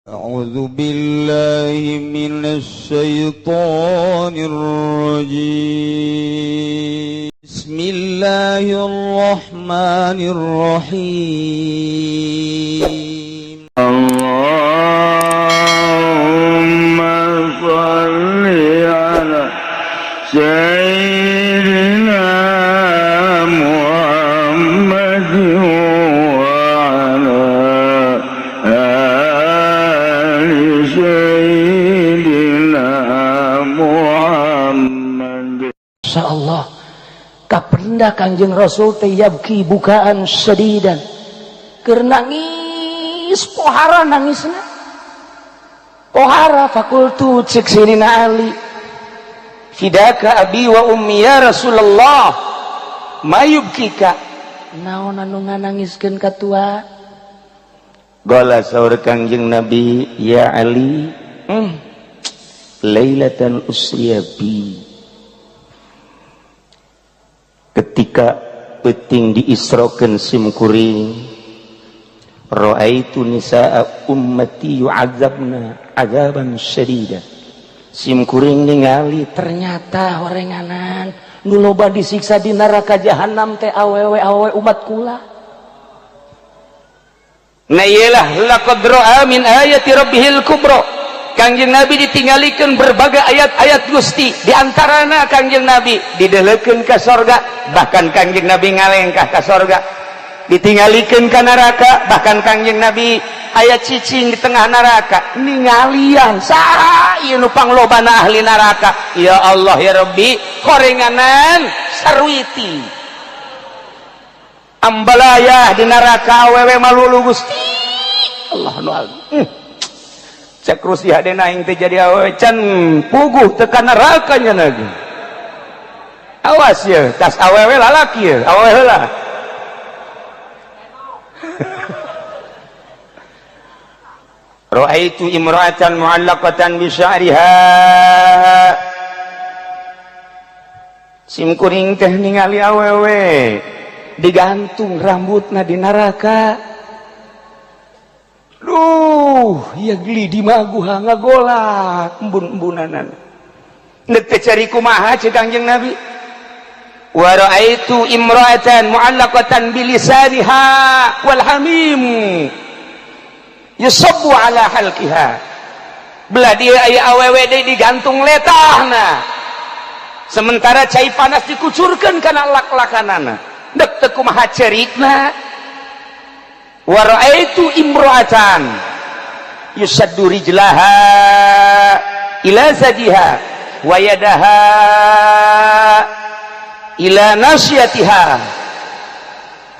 أعوذ بالله من الشيطان الرجيم. بسم الله الرحمن الرحيم. اللهم صل على سيدنا محمد وعلى آل سيدنا محمد. Masya Allah, kapenda Kangjeng Rasul teh yabki bukaan syadidan, keur nangis pohara nangisna pohara. Faqultu, cek Sayyidina Ali, fidaka abi wa ummi ya Rasulullah, ma yubkika, naon anu nganangiskeun ka tua? Qala, saur Kangjeng Nabi, ya Ali, lailatan usriya bi, ketika peuting diisrokeun sim kuring, raaitu nisaa ummati yu'adzabna azaban syadida, sim kuring ningali ternyata horenganan nu loba disiksa di neraka jahanam teh awewe awewe umat kula. Nah, iyalah, laqad ra'a min ayati rabbihil kubra. Kangjeng Nabi ditinggalikeun berbagai ayat-ayat Gusti, di antarana Kangjeng Nabi didelekeun ka sorga, bahkan Kangjeng Nabi ngalengkah ka sorga, ditinggalikeun ka neraka, bahkan Kangjeng Nabi aya cicing di tengah neraka, ningalian saha ieu nu panglobana ahli neraka. Ya Allah, ya Rabbi, horenganan sarwiti ambalayah di neraka awewe malulu. Gusti Allah nu agung. Cek rusi hadena aing teh jadi awewe can puguh tekan neraka nya lagi. Awas ya, tas awewe lalaki ya, awewe heula. Ra'aitu imra'atan mu'allaqatan bi sya'riha, sim kuring teh ningali awewe digantung rambutna di neraka. Duh, ya geli di maguha ngagolak embun-embunanan. Nek teh cari kumaha cek Kangjeng Nabi? Wa ra'aitu imra'atan mu'allaqatan bilisaniha wal hamim yusabbu ala halqiha. Belah dia aya awewe deui digantung letahna. Sementara cai panas dikucurkeun kana lak-lakanana. Dek teu kumaha cerikna? Wa ra'aitu imra'atan yusaddu rijlaha ila zadiha wa yadaha ila nasyatiha.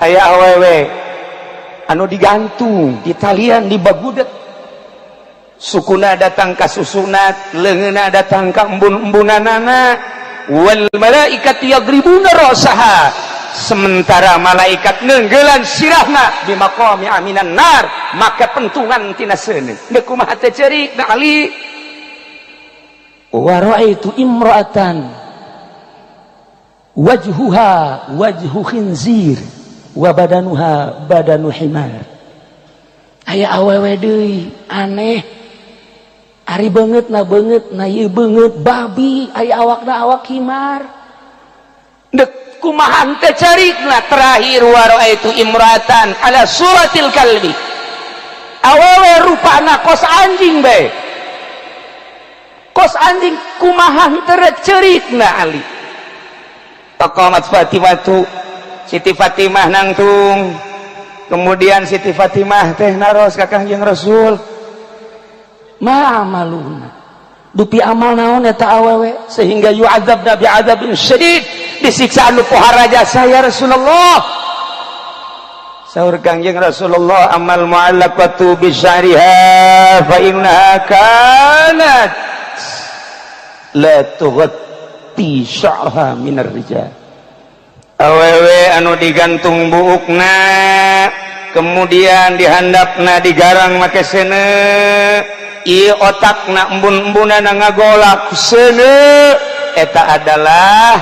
Aya awewe anu digantung di talian di bagudet, sukuna datang ka susunat, leungeunna datang ka embun-embunanana. Wal malaikatu yadribuna ra'saha, sementara malaikat nenggelan sirahna di maqami aminan nar, maka pentungan tina seuneu. Deuk kumaha teh ceurik na Ali? Wa ra'aitu imra'atan wajhuha wajhu khinzir wa badanuha badanu himar. Aya awewe deui aneh, ari beungeut na beungeut na ieu beungeut babi, aya awakna awak himar. Dek kumaha teh carikna? Terakhir, wa ra'aitu imra'atan ala suratil kalbi, awewe rupana kos anjing bae, kos anjing. Kumaha teh cerikna Ali? Faqamat Fatimah tu, Siti Fatimah nangtung. Kemudian Siti Fatimah teh naros ka Kangjeng Rasul, ma amaluna, dupi amal naon eta awewe sehingga yu'adzabna bi'adzabin syadid, disiksa anu pohara jasa ya Rasulullah? Saur Kangjeng Rasulullah, amal mu'allaqatu bi sya'riha fa innaha kanat la tughatti sya'raha minar rijal. Awewe anu digantung buukna, kemudian dihandapna digarang make seuneu, ieu otakna embun-embunana ngagolak seuneu, eta adalah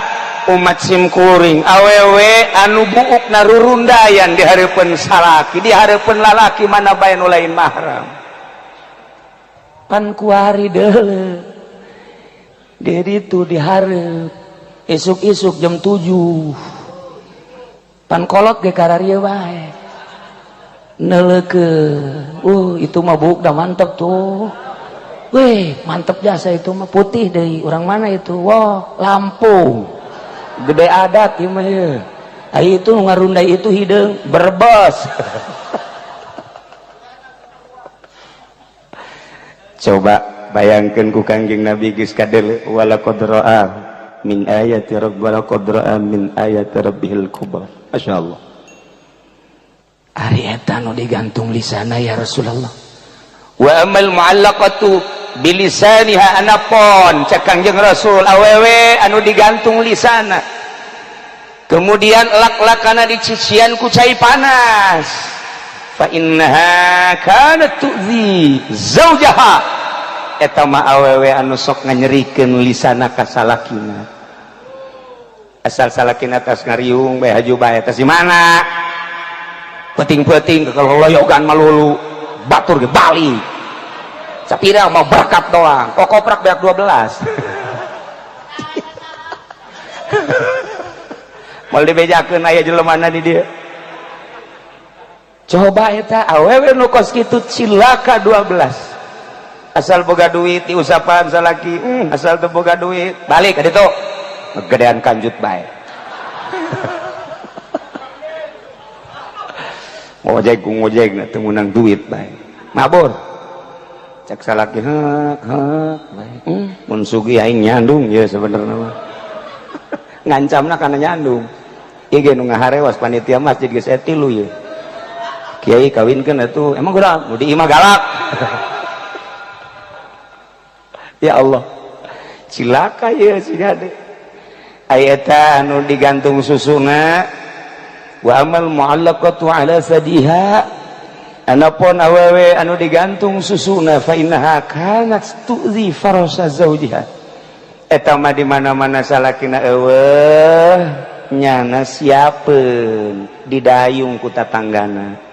umat simkuring. Awewe anu buuk narurundayan di hareupeun salaki, di hareupeun lalaki mana bae nu lain mahram. Pan kuari deuleu. Di ditu dihareup. Isuk-isuk jam 7. Pan kolot ge kararieu wae. Neuleukeun. Itu mah buuk dah mantep tuh. Weh, mantep jasa itu mah putih deui. Urang mana itu? Wah, Lampung. Gede adat ieu mah ieu. Ai itu ngarundai itu hideung Brebes. Coba bayangkeun ku Kangjeng Nabi geus kadeuleu wala qad ra'a min ayati rabb wala qad ra'a min ayati rabbihil kubra. Masyaallah. Ari eta nu digantung lisana ya Rasulullah. Wa amal mu'allaqatu bilisaniha anapon cek Kangjeng Rasul awewe anu digantung lisana. Kemudian lak-lakana dicician ku cai panas. Fa innaha kanat tu'zi zaujaha. Eta mah awewe anu sok nganyerikeun lisana ka salakina. Asal salakina tas ngariung bae haju bae tas di mana? Penting-penting kalau loyogan malulu batur ge balik. Sapira mau berkat doang, kok koprak beak 12. Mal dibejakeun aya jelemana di dieu. Coba eta awewe nu kos kitu cilaka 12. Asal boga duit diusapan salaki, asal teu boga duit balik ka ditu. Gedean kanjut bae. Ngojek ku ngojek na teu meunang duit bae. Mabur. Cek salaki heuk heuk bae. Mun sugih aing nyandung ye sebenarnya mah. Ngancamna kana nyandung. Ieu ge nu ngaharewas panitia masjid geus aya 3 ieu. Kiai kawinkeun atuh, emang kunaon? Nu di imah galak. Ya Allah. Cilaka ieu si hade. Aya eta anu digantung susuna wa amal mu'allaqatu ala sadiha anapun awewe anu digantung susuna fa innaha kanat tu'zi farasa zaujiha. Eta mah di mana-mana salakina eueuh nyana siapeun didayung ku tatanggana.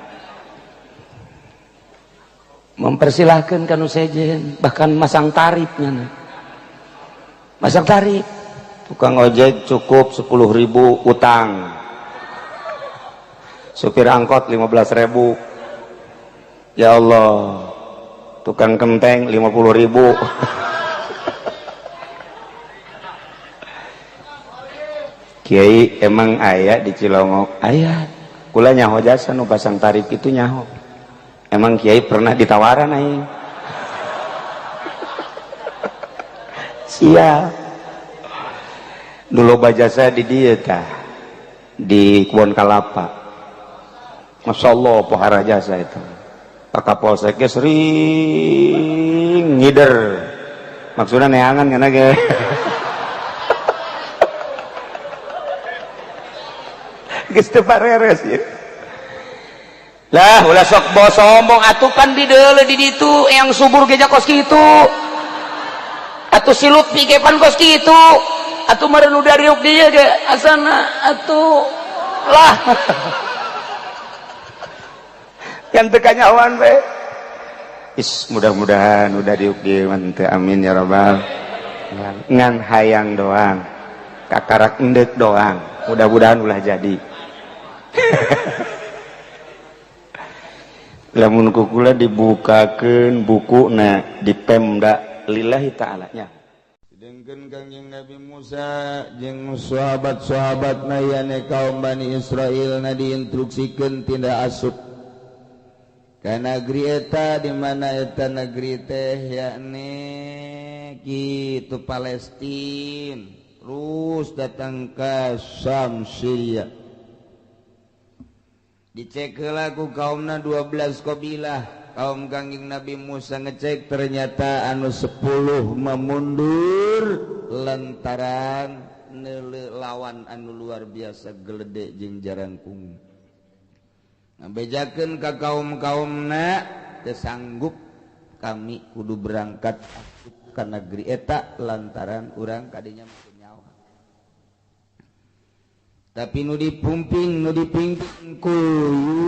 Mempersilahkan kanu sejen bahkan masang tarif nyana. Masang tarif tukang ojek cukup 10.000 utang. Supir angkot 15.000. Ya Allah. Tukang kenteng 50.000. Kiai emang aya di Cilongok? Aya. Kula nyaho jasa nu pasang tarif itu nyaho. Emang kiai pernah ditawaran aing? Siap. Dulu bajasa di dieu tah. Di Kebon Kalapa. Masya Allah pohara jasa itu. Pak Kapolsek ge sering ngider. Maksudnya neangan kana ge. Geus teu pareres ieu. Lah ulah sok bawa sombong atuh pan di deuleu di ditu yang subur ge kos kitu. Atuh si Lutfi ge pan kos kitu. Atuh meureun udah riuk dieu ge asana atuh lah. Yang teu kanyahoan we. Is mudah-mudahan udah diuk dieu mah teu, amin ya rabbal. Ngan hayang doang. Kakarak endek doang. Mudah-mudahan ulah jadi. Lamun kukula dibukakeun bukuna di Pemda lillahi ta'ala nya. Sedengkeun Kangjeng Nabi Musa jeung sahabat-sahabatna yane kaum Bani Israil na diinstruksikeun tindak asup ka negeri eta di mana eta negeri teh yakni kitu Palestina terus datang ka Syam Syria. Dicek heula ku kaumna 12 kabilah. Kaum Kangjeng Nabi Musa ngecek ternyata anu 10 memundur lantaran neuleuh lawan anu luar biasa gelede jeung jarangkung. Ngabejakeun ka kaum-kaumna teu sanggup kami kudu berangkat ka negeri eta lantaran urang kadinya nyawa. Tapi nu dipumping nu dipimpin ku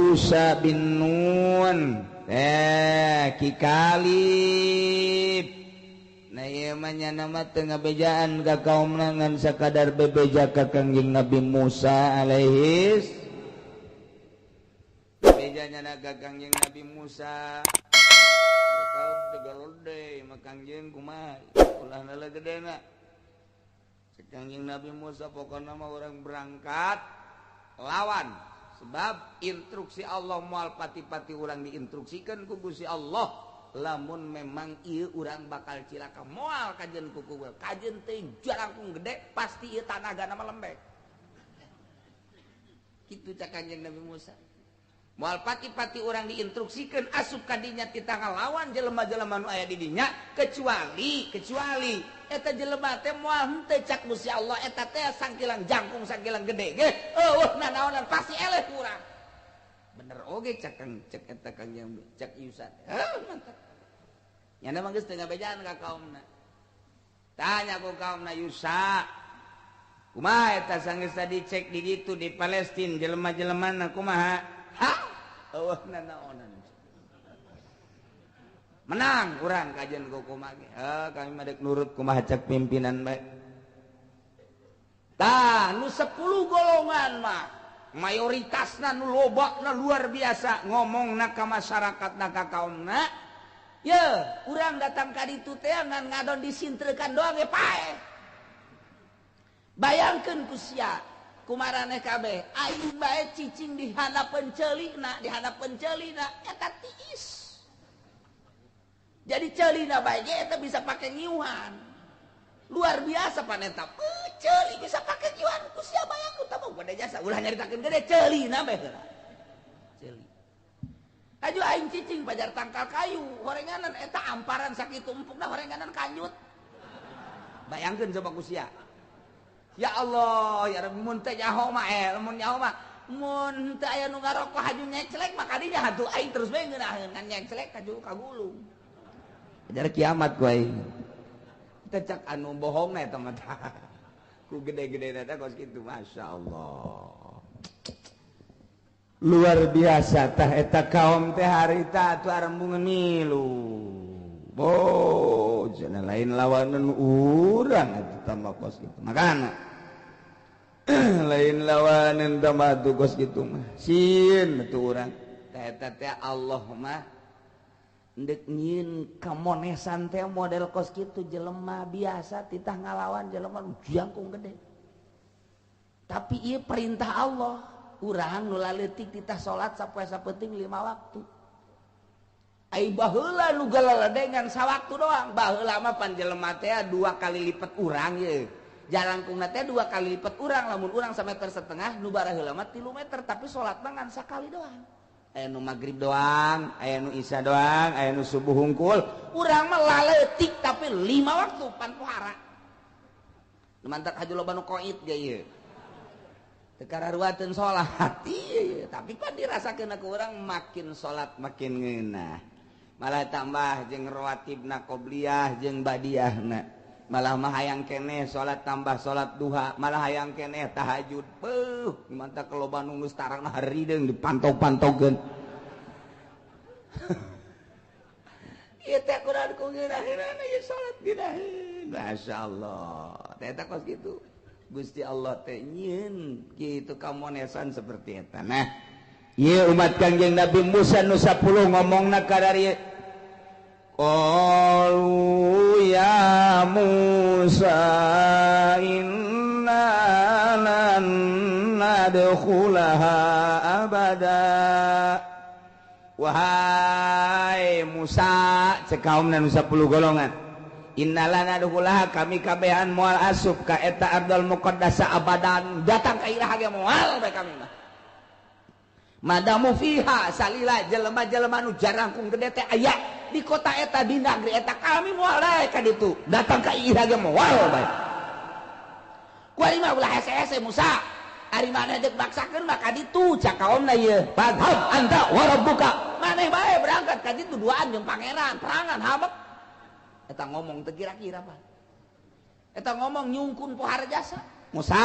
Yusa bin Nun Ki Kalib Nah ieu mah nyana mah teu ngabejaan ka kaumna ngan sakadar bebeja ka Kangjeng Nabi Musa alaihis. Beja nyana ka Kangjeng Nabi Musa. Kaum teu galode mah Kangjeng kumaha ulah nala gedena. Kangjeng Nabi Musa pokona mah urang berangkat lawan sebab instruksi Allah moal pati-pati urang diinstruksikan ku Gusti Allah lamun memang ieu urang bakal cilaka moal kajen ku kuwe kajen teh jarangkung gede pasti ieu tanagana mah lembek kitu cak Kangjeng Nabi Musa moal pati-pati urang diinstruksikan asup ka dinya titah ngalawan jelema-jelema nu aya di dinya kecuali eta jelema teh moal henteu cak Gusti Allah eta teh sangkilang jangkung sangkilang gede ge eueuh nanaonan pasti eleh ku urang bener oge cak kang cek eta kang yang cak Yusa heuh mantap nyana mah geus teu ngabejaan ka kaumna tanya ku kaumna Yusa kumaha eta sanggeus tadi cek di ditu di Palestina jelema-jelemana kumaha ha eueuh nanaonan menang urang kajian ku kumaha ge kami mah dek nurut kumaha cak pimpinan bae tah nu 10 golongan mah mayoritasna nu lobakna luar biasa ngomongna ka masyarakatna ka kaumna ye urang datang ka ditu teh ngan ngadon disintrekan doang ge paeh bayangkeun ku sia kumaraneh kabeh aing bae cicing di handapeun ceulina eta tiis jadi ceulina bae ge eta bisa pake ngiuhan luar biasa paneta ceuli bisa pake ngiuhan ku sia bayangkeun tah mah gede jasa ulah nyaritakeun gede ceulina bae heula ceuli aju aing cicing pajar tangkal kayu horenganan eta amparan sakitu empukna horenganan kanjut bayangkeun coba ku sia ya Allah ya Rabbi mun teh nyaho mah mun nyaho mah mun teu aya nu ngarokok haju nyeclek mah kadinya hatu aing terus bae ngeunaheun ngan nyeclek kaju kagulung ajar kiamat ku aing teh cak anu bohongna eta mah ku gede-gede eta kos kitu masyaallah luar biasa tah eta kaum teh harita atuh arembungeun milu bo cenah lain lawanan urang atuh tambah kos kitu makana lain lawanan tambah atuh kos kitu mah sieun atuh urang tah eta teh Allah mah ndek nyieun kamonesan teh model kos kitu jelema biasa titah ngalawan jelema nu jangkung gede tapi ieu perintah Allah urang nu laleutik titah salat sapoe sapenting 5 waktu ai baheula nu galaladengan sawaktu doang baheula mah pan jelema teh 2 kali lipat urang ye jalangkungna teh 2 kali lipat urang lamun urang 1,5 meter nu baraheula mah 3 meter tapi salatna ngan sakali doang aya nu magrib doang aya nu isya doang aya nu subuh hungkul urang mah laleutik tapi 5 waktu pan pohara nu mantak haju loba nu qoid ge ieu teu kararuateun salat ieu tapi pan dirasakeun ku urang makin salat makin ngeunah malah tambah jeung rawatibna qobliyah jeung badiahna malah mah hayang keneh salat tambah salat duha malah hayang keneh tahajud beuh mantap loba nu geus tarangna harideung dipantau-pantaukeun ieu teh kurang ku ngeunaheunana ieu salat ngeunaheun masyaallah teh eta kos kitu Gusti Allah teh nyieun kitu kamonesan seperti eta nah ieu umat Kangjeng Nabi Musa nu 10 ngomongna ka dari qalu ya Musa inna lan nadkhulaha abada wahai Musa cek kaumna nu 10 golongan inna lan nadkhulaha kami kabehan moal asup ka eta ardal muqaddasa abadan datang ka iraha ge moal bae kami mah madamu fiha salila jelema-jelema nu jarangkung gede teh aya di kota eta di negeri eta kami moal daek ka ditu datang ka iraha ge moal bae kuari mah ulah hese-hese Musa ari maneh deuk maksakeun mah ka ditu cak kaomna ieu fadhab anta wa rabbuka maneh bae berangkat ka ditu duaan jeung pangeran perangan habek eta ngomong teu kira-kira pan eta ngomong nyungkun pohara jasa Musa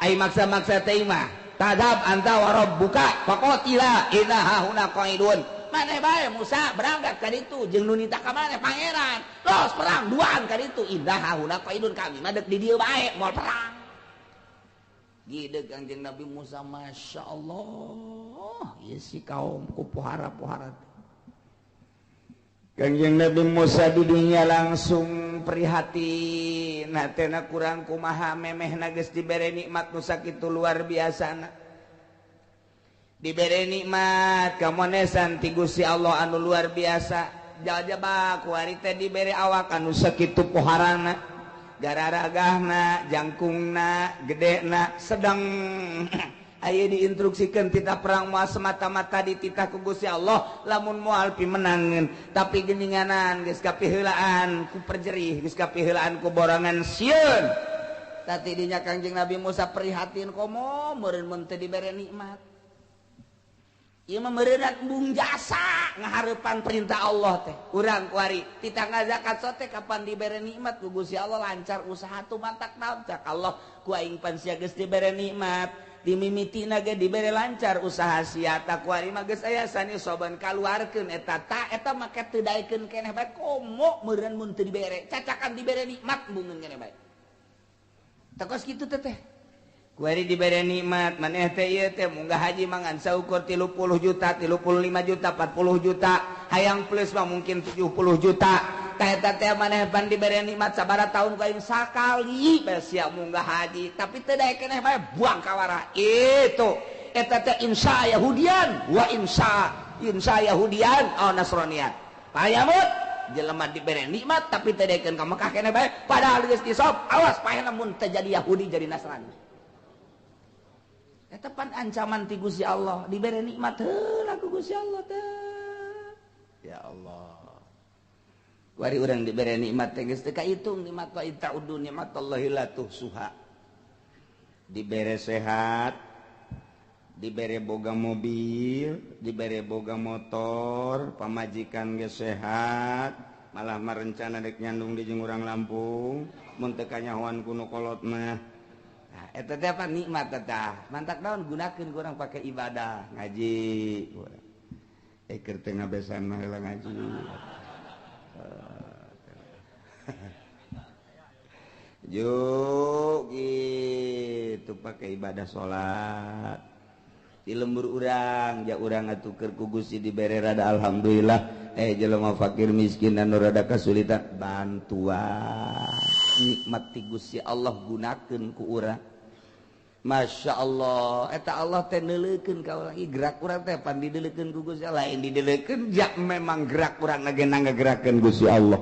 ai maksa-maksa teh mah tadab anta wa rabbuka faqatila inna hahuna qaidun Maneh bae Musa berangkat ka ditu jeung nu nitah ka maneh pangeran. Los perang duaan ka ditu indah hahuna qaidun kami mah deuk di dieu bae moal perang. Gideg Kangjeng Nabi Musa Masya Allah ieu si kaum ku pohara-pohara. Kangjeng Nabi Musa di dunia langsung prihatin hatena kurang kumaha memehna geus dibere nikmat nu sakitu luar biasana. Dibere nikmat kamonesan ti Gusti Allah anu luar biasa. Jajaba kuari teh dibere awak anu sakitu poharana. Gararagahna, jangkungna, gedena, sedang aya diinstruksikan titah perang moal semata-mata dititah ku Gusti Allah lamun moal pimenangeun tapi geninganan geus kapiheulaan ku perjerih geus kapiheulaan ku borongan sieun. Tadi dinya Kangjeng Nabi Musa prihatin komo meureun mun teu dibere nikmat. Ieu mah meureunna embung jasa ngahareupan perintah Allah teh. Urang kuari titah ngazakat sote kapan dibere nikmat ku Gusti Allah lancar usaha tu mantak naon cak Allah ku aing pan sia geus dibere nikmat dimimitina ge dibere lancar usaha sia ta kuari mah geus aya sani soban kaluarkeun eta ta eta make teu daekeun keneh bae komo meureun mun teu dibere cacakan dibere nikmat embungeun keneh bae. Tah kos kitu teh. Kuari dibere nikmat maneh teh ieu teh munggah haji mangan saukur 30 juta, 35 juta, 40 juta, hayang plus mah mungkin 70 juta. Tah eta teh maneh pan dibere nikmat sabaraha tahun ku aing sakali bae sia munggah haji, tapi teu daek keneh bae buang kawara. Itu eta teh insya Yahudian wa insya insya Yahudian au Nasranian. Payamut jelema dibere nikmat tapi teu daekeun ka Mekah keneh bae padahal geus disop awas paehna mun teu jadi Yahudi jadi Nasrani. Eta pan ancaman ti Gusti Allah dibere nikmat heula ku Gusti Allah teh. Ya Allah. Kuari urang dibere nikmat teh geus teu kahitung nikmat wa ta'udu nikmatallahi la tuhsuha. Dibere sehat, dibere boga mobil, dibere boga motor, pamajikan geus sehat, malah merencana dek nyandung di jeung urang Lampung, mun teu kanyahoan ku nu kolot mah. Nah, eta teh apa nikmat teh mantak naon gunakeun ku urang pake ibadah ngaji keur teu ngabesan mah heula ngaji. Juk gitu pake ibadah salat di lembur urang ja urang atuh keur ku Gusti dibere rada alhamdulillah jelema fakir miskin anu rada kasulitan bantuan nikmat ti Gusti Allah gunakeun ku urang. Masya Allah eta Allah teh neuleukeun ka urang gerak urang teh pan dideulekeun ku Gusti Allah lain dideulekeun ja memang gerak urang ge ngagerakeun Gusti Allah.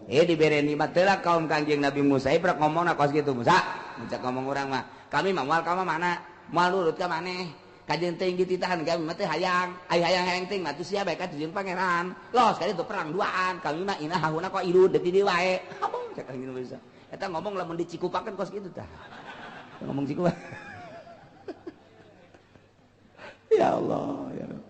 Dibere nikmat teh lah kaum Kangjeng Nabi Musa ibrek ngomongna kos kitu Musa mencak ngomong urang mah kami mah moal ka mana moal nurut ka maneh kajeun teuing dititahan kami mah teh hayang ai hayang-hayang teuing mah teu sia bae ka jeung pangeran los kali itu perang duaan kami mah inah hahuna kok ilu deui di wae. Cek Kangjeng Nabi Musa eta ngomong lamun dicikupakeun kos kitu tah ngomong cikupa. Ya Allah ya Rabb.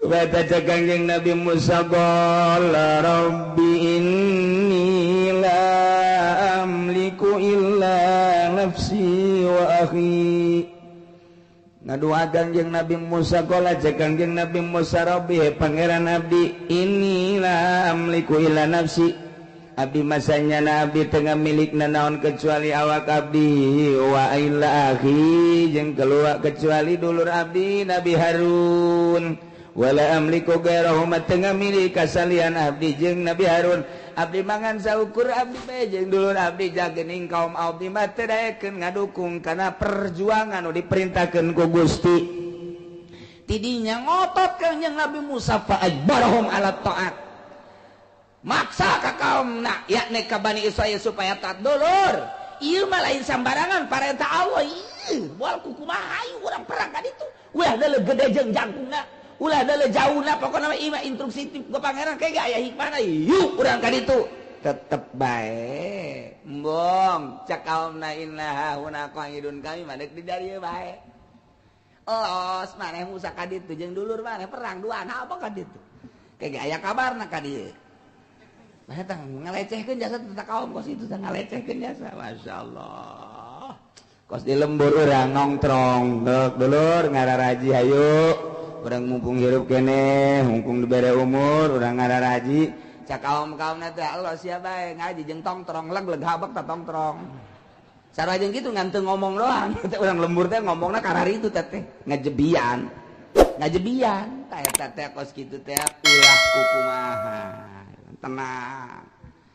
Kubata cek Kangjeng Nabi Musa qala rabbi inni la amliku illa nafsi wa akhi. Ngadua Kangjeng Nabi Musa qala cek Kangjeng Nabi Musa rabbi pangeran abdi inni la amliku illa nafsi. Abdi masanya nabi tengah milik nanaon kecuali awak abdi wa illa akhi jeung keluar kecuali dulur abdi Nabi Harun wala amliku gairahu tengah milik kasalian abdi jeung Nabi Harun abdi mangan saukur abdi bae jeung dulur abdi jagening kaum abdi mah teu daekeun ngadukung kana perjuangan nu diperintahkeun ku Gusti. Tidinya ngotot Kangjeng Nabi Musa fa ajbarahum ala taat maksa ka kaumna yakni ka Bani Israil supaya taat dulur. Ieu mah lain sambarangan parentah Allah ieu moal kukumaha hayu urang perang ka ditu ulah deuleu gede jeung jangkungna ulah deuleu jauhna pokona mah ieu mah instruksi ti pangeran kayak aya hikmahna yuk urang ka ditu tetep bae embong cak kaumna inna huna qaidun kami mah deuk di dieu bae los maneh Musa ka ditu jeung dulur maneh perang duaan apa ka ditu kayak aya kabarna ka dieu. Nah, eta ngalecehkeun jasa tentang kaum kos itu ngalecehkeun jasa. Masya Allah. Kos di lembur urang nongtrong, dulur ngararaji hayu. Urang mumpung hirup keneh, mumpung dibere umur, urang ngararaji. Cak kaum-kaumna teh Allah sia bae ngaji jeung tongtrong leg-leg habek ta tongtrong. Sarua jeung kitu ngan teu ngomong doang. Teh urang lembur teh ngomongna karari itu teh ngajebian. Ngajebian tah eta teh kos kitu teh ulah kukumaha. Tenang.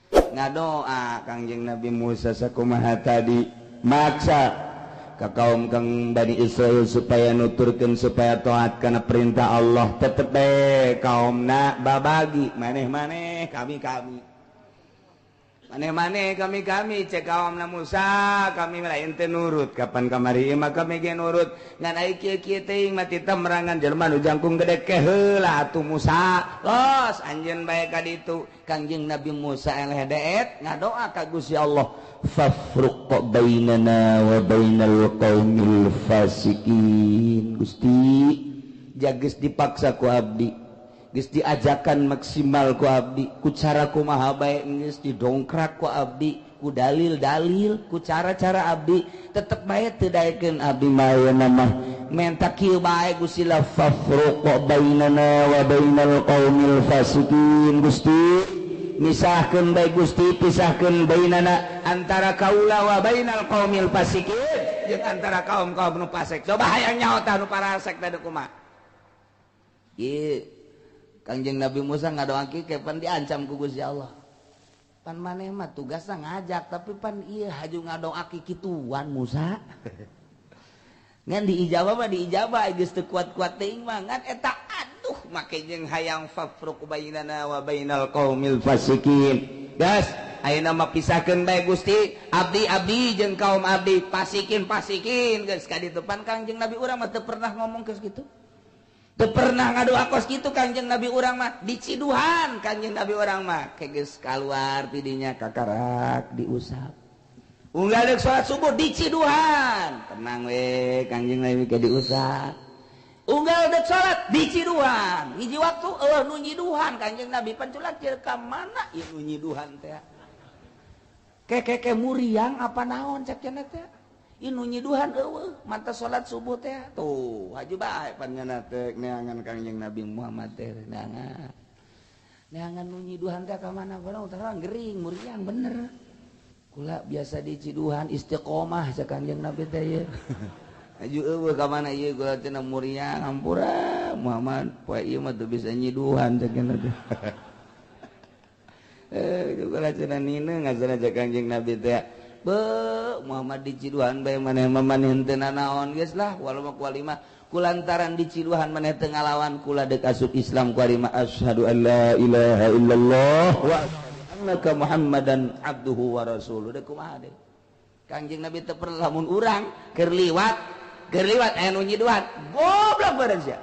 Ngadoa Kangjeng Nabi Musa sakumaha tadi maksa ka kaum kang Bani Israil supaya nuturkeun supaya taat kana perintah Allah tetep bae kaumna babagi maneh-maneh kami-kami maneh-maneh kami-kami cek kaumna Musa kami lain teu nurut kapan kamari mah kami ge nurut ngan ai kieu-kieu teuing mah titah merangan jelema nu jangkung gede ke heula atuh Musa los anjeun bae ka ditu. Kangjeng Nabi Musa eleh deet ngadoa ka Gusti Allah fafruq bainana wa bainal qaumil fasikin. Gusti jageus dipaksa ku abdi, geus diajakan maksimal ku abdi, ku cara kumaha bae geus didongkrak ku abdi, ku dalil-dalil, ku cara-cara abdi tetep bae teu daekeun abdi mah ayeuna mah menta kieu bae Gusti la fafruq bainana wa bainal qaumil fasikin. Gusti misahkeun bae Gusti, pisahkeun bainana antara kaula wa bainal qaumil fasikin jeung antara kaum-kaum nu fasik. Coba hayang nyaho tah nu parasek teh kumaha. Ieu Kangjeng Nabi Musa ngadoa kieu pan diancam ku Gusti Allah. Pan maneh mah tugasna ngajak tapi pan ieu haju ngadoa kituan Musa. Ngan diijabah mah diijabah geus teu kuat-kuat teuing mah ngan eta aduh make jeung hayang fafruq bainana wa bainal qaumil fasikin. Gas ayeuna mah pisahkeun bae Gusti, abdi-abdi jeung kaum abdi, pasikin-pasikin geus ka ditu. Pan Kangjeng Nabi urang mah teu pernah ngomong geus kitu. Teu pernah ngadoa kos kitu Kangjeng Nabi urang mah diciduhan Kangjeng Nabi urang mah ke geus kaluar ti dinya kakarak diusap. Unggal deuk salat subuh diciduhan. Tenang we Kangjeng Nabi ke diusap. Unggal deuk salat diciduhan. Hiji waktu eueuh nu nyiduhan Kangjeng Nabi panculak jeung ka mana ieu nu nyiduhan teh. Keke muriang apa naon cek cenah teh. Ieu nu nyiduhan eueuh manta salat subuh teh. Tuh haju bae pan nya teh neangan Kangjeng Nabi Muhammad teh neangan. Neangan nu nyiduhan teh ka mana barang terang gering muriang bener. Kula biasa di ciduhan istiqomah cek Kangjeng Nabi teh ieu. Aju eueuh ka mana ieu kula cenah muriang hampura Muhammad poe ieu mah teu bisa nyiduhan cek Nabi. Kula cenah nina ngazana cek Kangjeng Nabi teh. Be Muhammad di ciduhan bae maneh mah maneh henteu nanaon geus lah walau mah kualima kulantaran di ciduhan maneh teu ngalawan kula deuk asup Islam kualima asyhadu an la ilaha illallah wa annaka Muhammadan abduhu wa rasuluh. Deuk kumaha deui Kangjeng Nabi teu perlu lamun urang keur liwat aya nu nyiduhan goblok meureun sia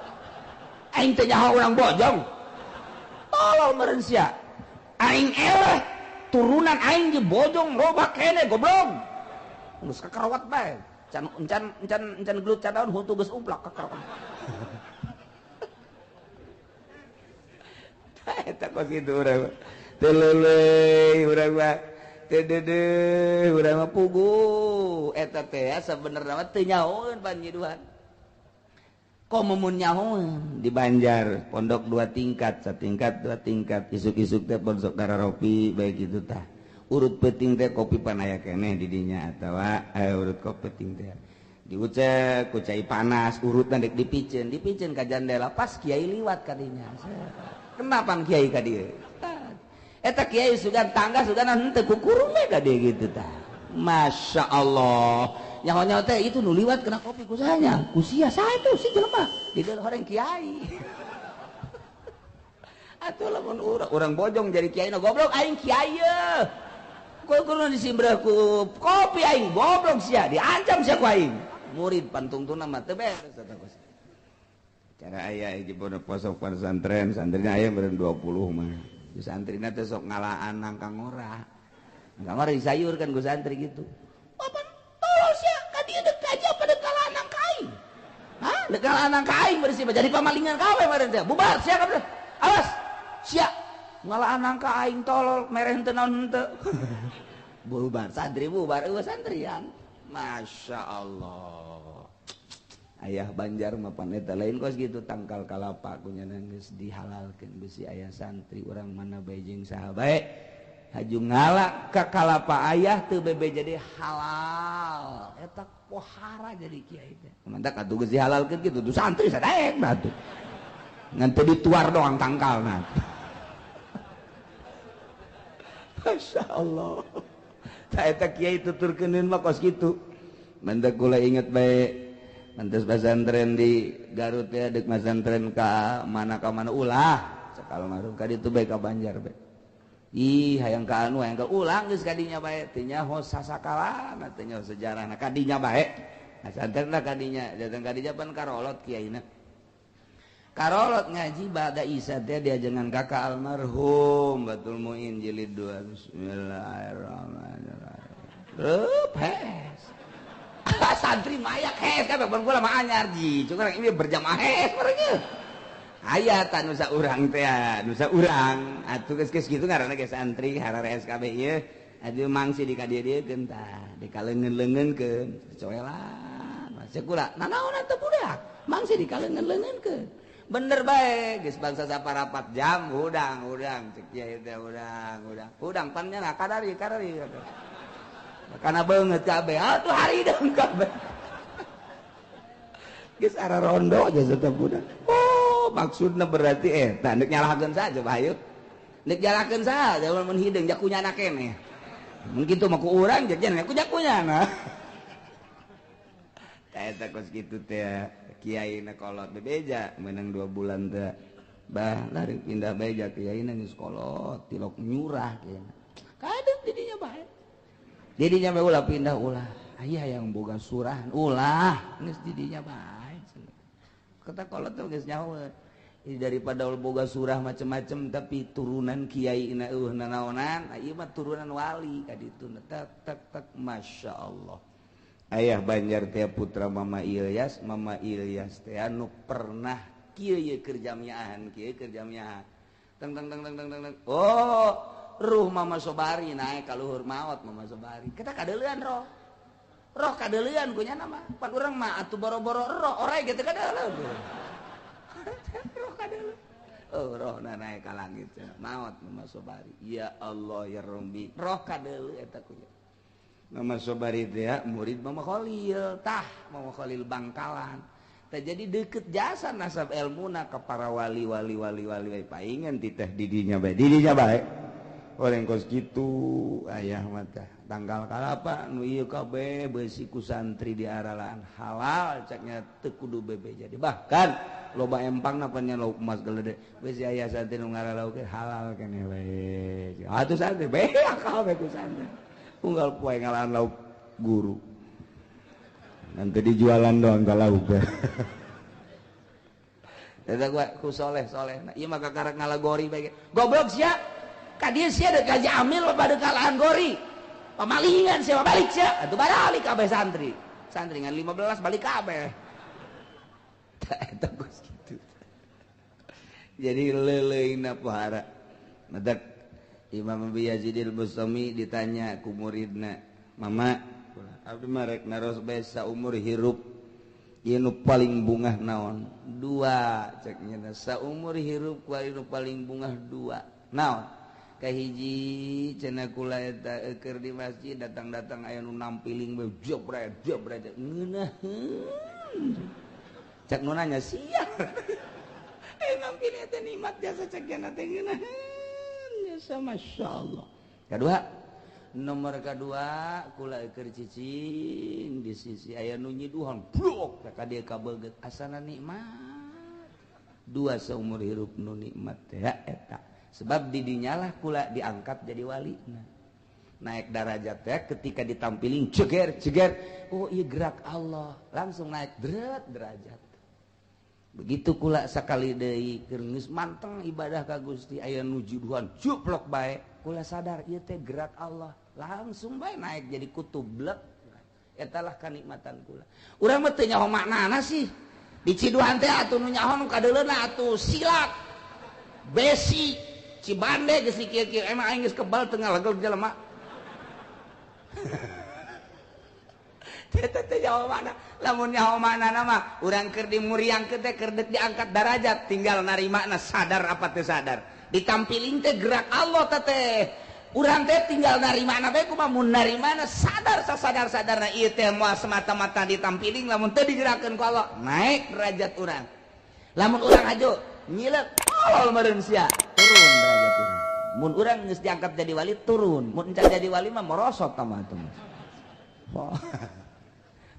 aing teh nyaho urang bojong tolol meureun sia aing eleh turunan aing di bojong loba kene goblok geus kakarowat bae can encan encan encan gelut cadaun huntu geus umplak kakarowat. Eta kos kitu urang teu leuleuy urang mah teu deudeuh urang mah puguh eta teh sabenerna mah teu nyahoeun panyiduhan. Komo mun nyahoeun di Banjar pondok 2 tingkat, satingkat 2 tingkat, isuk-isuk teh pondok kararopi bae kitu tah. Urut peuting teh kopi pan aya keneh di dinya atawa urut kopi peuting teh. Diucek ku cai panas urutna dek dipiceun, dipiceun ka jandela pas kiai liwat ka dinya. Kenapa kiai ka dieu? Eta kiai sugan tangga sugan henteu kukurung we ka dieu kitu tah. Masya Allah. Nyaho-nyaho teh itu nu liwat kena kopi ku saha ku sia saha itu si jelema di dalam horeng kiai. Atuh lamun urang bojong jadi kiai na goblok aing kiai ye. Kukurung disimbreh ku kopi aing goblok sia diancam sia ku aing. Murid pantungtuna mah teu beres eta kos. Cara aya hiji pondok posok pesantren santrina aya meureun 20 mah. Di santrina teh sok ngalaan nangka ngora. Nangka ngora disayurkan ku santri gitu. Papan tolol sia ka dieu deuk aja apa deuk kalaan nangka aing. Hah? Deuk kalaan nangka aing bersih jadi pamalingan kawe meureun teh. Bubar sia kabeh. Awas sia ngalaan nangka aing tolol mere henteu naon henteu. Bubar santri bubar eueuh santrian. Masya Allah. Ayah Banjar mah paneta lain kos gitu tangkal kalapa ku nya geus dihalalkeun bisi aya santri urang mana bae jeung saha bae haju ngala ka kalapa ayah teu bebe jadi halal eta pohara jadi kiai teh mantak atuh geus dihalalkeun kitu tuh santri sadaek nah tuh ngan teu dituar doang tangkalna. Masya Allah tah eta kiai tuturkeuneun mah kos kitu mantak kula inget bae mantas pesantren di Garut ya dek pesantren ka mana ulah sakal marhum ka ditu bae ka Banjar bae ih hayang ka anu hayang ka ulang geus kadinya bae teu nyaho sasakalana teu nyaho sejarahna kadinya bae pesantren lah kadinya datang kadinya pan karolot kiaina karolot ngaji ba'da isya teh diajengan kakak almarhum Batul Muin jilid 2 bismillahirrahmanirrahim reup hes santri mayak hes kabeh ban kula mah anyar ji cuma ini berjamaah hes mereka aya ta nu saurang teh nu saurang atuh geus kitu ngaranna ge santri hararees kabeh ieu atuh mangsi di ka dieu-dieukeun tah dikaleungeun-leungeunkeun coelan masih kula nanaon atuh budak mangsi dikaleungeun-leungeunkeun bener bae geus bangsa saparapat jam hudang cek kiai teh hudang hudang pan nya kadari kadari karena banget kabeh atuh haridang kabeh geus ara rondo aja tetep budak. Oh maksudna berarti eta nek nyalahkeun saja bae nek nyalahkeun saja mun hideung jakunyana keneh mun kitu mah ku urang jajan ku jakunyana tah eta kos kitu teh kiai na kolot bebeja meunang 2 bulan teh bah lari pindah beja kiai na geus kolot tilok nyurah kiai kadang didinya bae didinya bae ulah pindah ulah aya yang boga surahan ulah geus didinya bae kata kolot teh geus nyaho daripada boga surah macem-macem tapi turunan kiai na eueuh nanaonan ieu mah turunan wali ka ditu tek tek tek masyaallah. Ayah Banjar teh putra Mama Ilyas teh anu pernah kieu ye keur jamiahan kieu keur jamiahan teng teng teng teng teng teng oh ruh Mama Sobari naik ka luhur maot Mama Sobari kita kadeulean roh roh kadeulean ku nya mah pan urang mah atuh boro-boro roh orai gitu kadeulean roh kadeulean oh roh na naik ka langit maot Mama Sobari ya Allah ya Rabbi roh kadeuleu eta ku nya Mama Sobari teh murid Mama Khalil tah Mama Khalil Bangkalan tah jadi deket jasa nasab elmuna ka para wali wali wali wali paingan titah didinya bae didinya bae oleh kos kitu ayah mah tah tanggal kalapa nu ieu kabeh beusi ku santri di aralaan halal caknya teu kudu bebe jadi bahkan loba empangna pan nya lauk emas gelede beusi aya santri nu ngaralauk halal keneh bae atuh santri bae akal bae ku santri unggal poe ngalahan lauk guru nanti dijualan doang ka lauk eta gua ku soleh-soleh nah ieu mah kakarek ngalagori bae goblok sia ka dieu sia deuk gaji amil pada kalahan gori pamalingan sia balik sia atuh balik kabeh santri santri ngan 15 balik kabeh tah eta geus kitu jadi leuleuna pohara madak Imam Abi Yazidil Bustami ditanya ku muridna mama abdi mah rek naros bae saumur hirup ieu nu paling bungah naon dua cek nya saumur hirup ku nu paling bungah dua naon kahiji cenah kula eta keur di masjid datang-datang aya nu nampiling bae jebret jebret ngeunaheun cek nu nanya sia nampiling teh nikmat jasa cek nya teh ngeunaheun jasa masyaallah. Kedua nomor kedua kula keur cicing di sisi aya nu nyiduhan blok ka dieu kabeget asana nikmat dua seumur hirup nu nikmat teh eta sebab didinyalah kula diangkat jadi wali nah, naik darajat teh ketika ditampiling ceger ceger oh iya gerak Allah langsung naik deret derajat begitu kula sakali deui keur geus manteng ibadah ka Gusti aya nu juduhan juplok bae kula sadar ieu teh gerak Allah langsung bae naik jadi kutub blek eta lah kanikmatan kula urang mah teu nyaho maknana sih di ciduhan teh atuh nu nyaho nu kadeuleuna atuh silat besi Cibande geus kieu-kieu emang aing geus kebal teu ngalegel jelema. Eta teh nyaho mana? Lamun nyaho mana nama urang keur dimuriangkeun teh keur deuk diangkat darajat, tinggal narimana sadar apa teu sadar. Ditampiling teh gerak Allah teh. Urang teh tinggal narimana bae kumaha mun narimana sadar sasadar-sadarna ieu teh moal semata-mata ditampiling lamun teu digerakkeun ku Allah, naik derajat urang. Lamun urang hajo nyilek tolol meureun sia, turun derajat urang. Mun urang geus diangkat jadi wali turun, mun encan jadi wali mah merosot tah mah. Oh.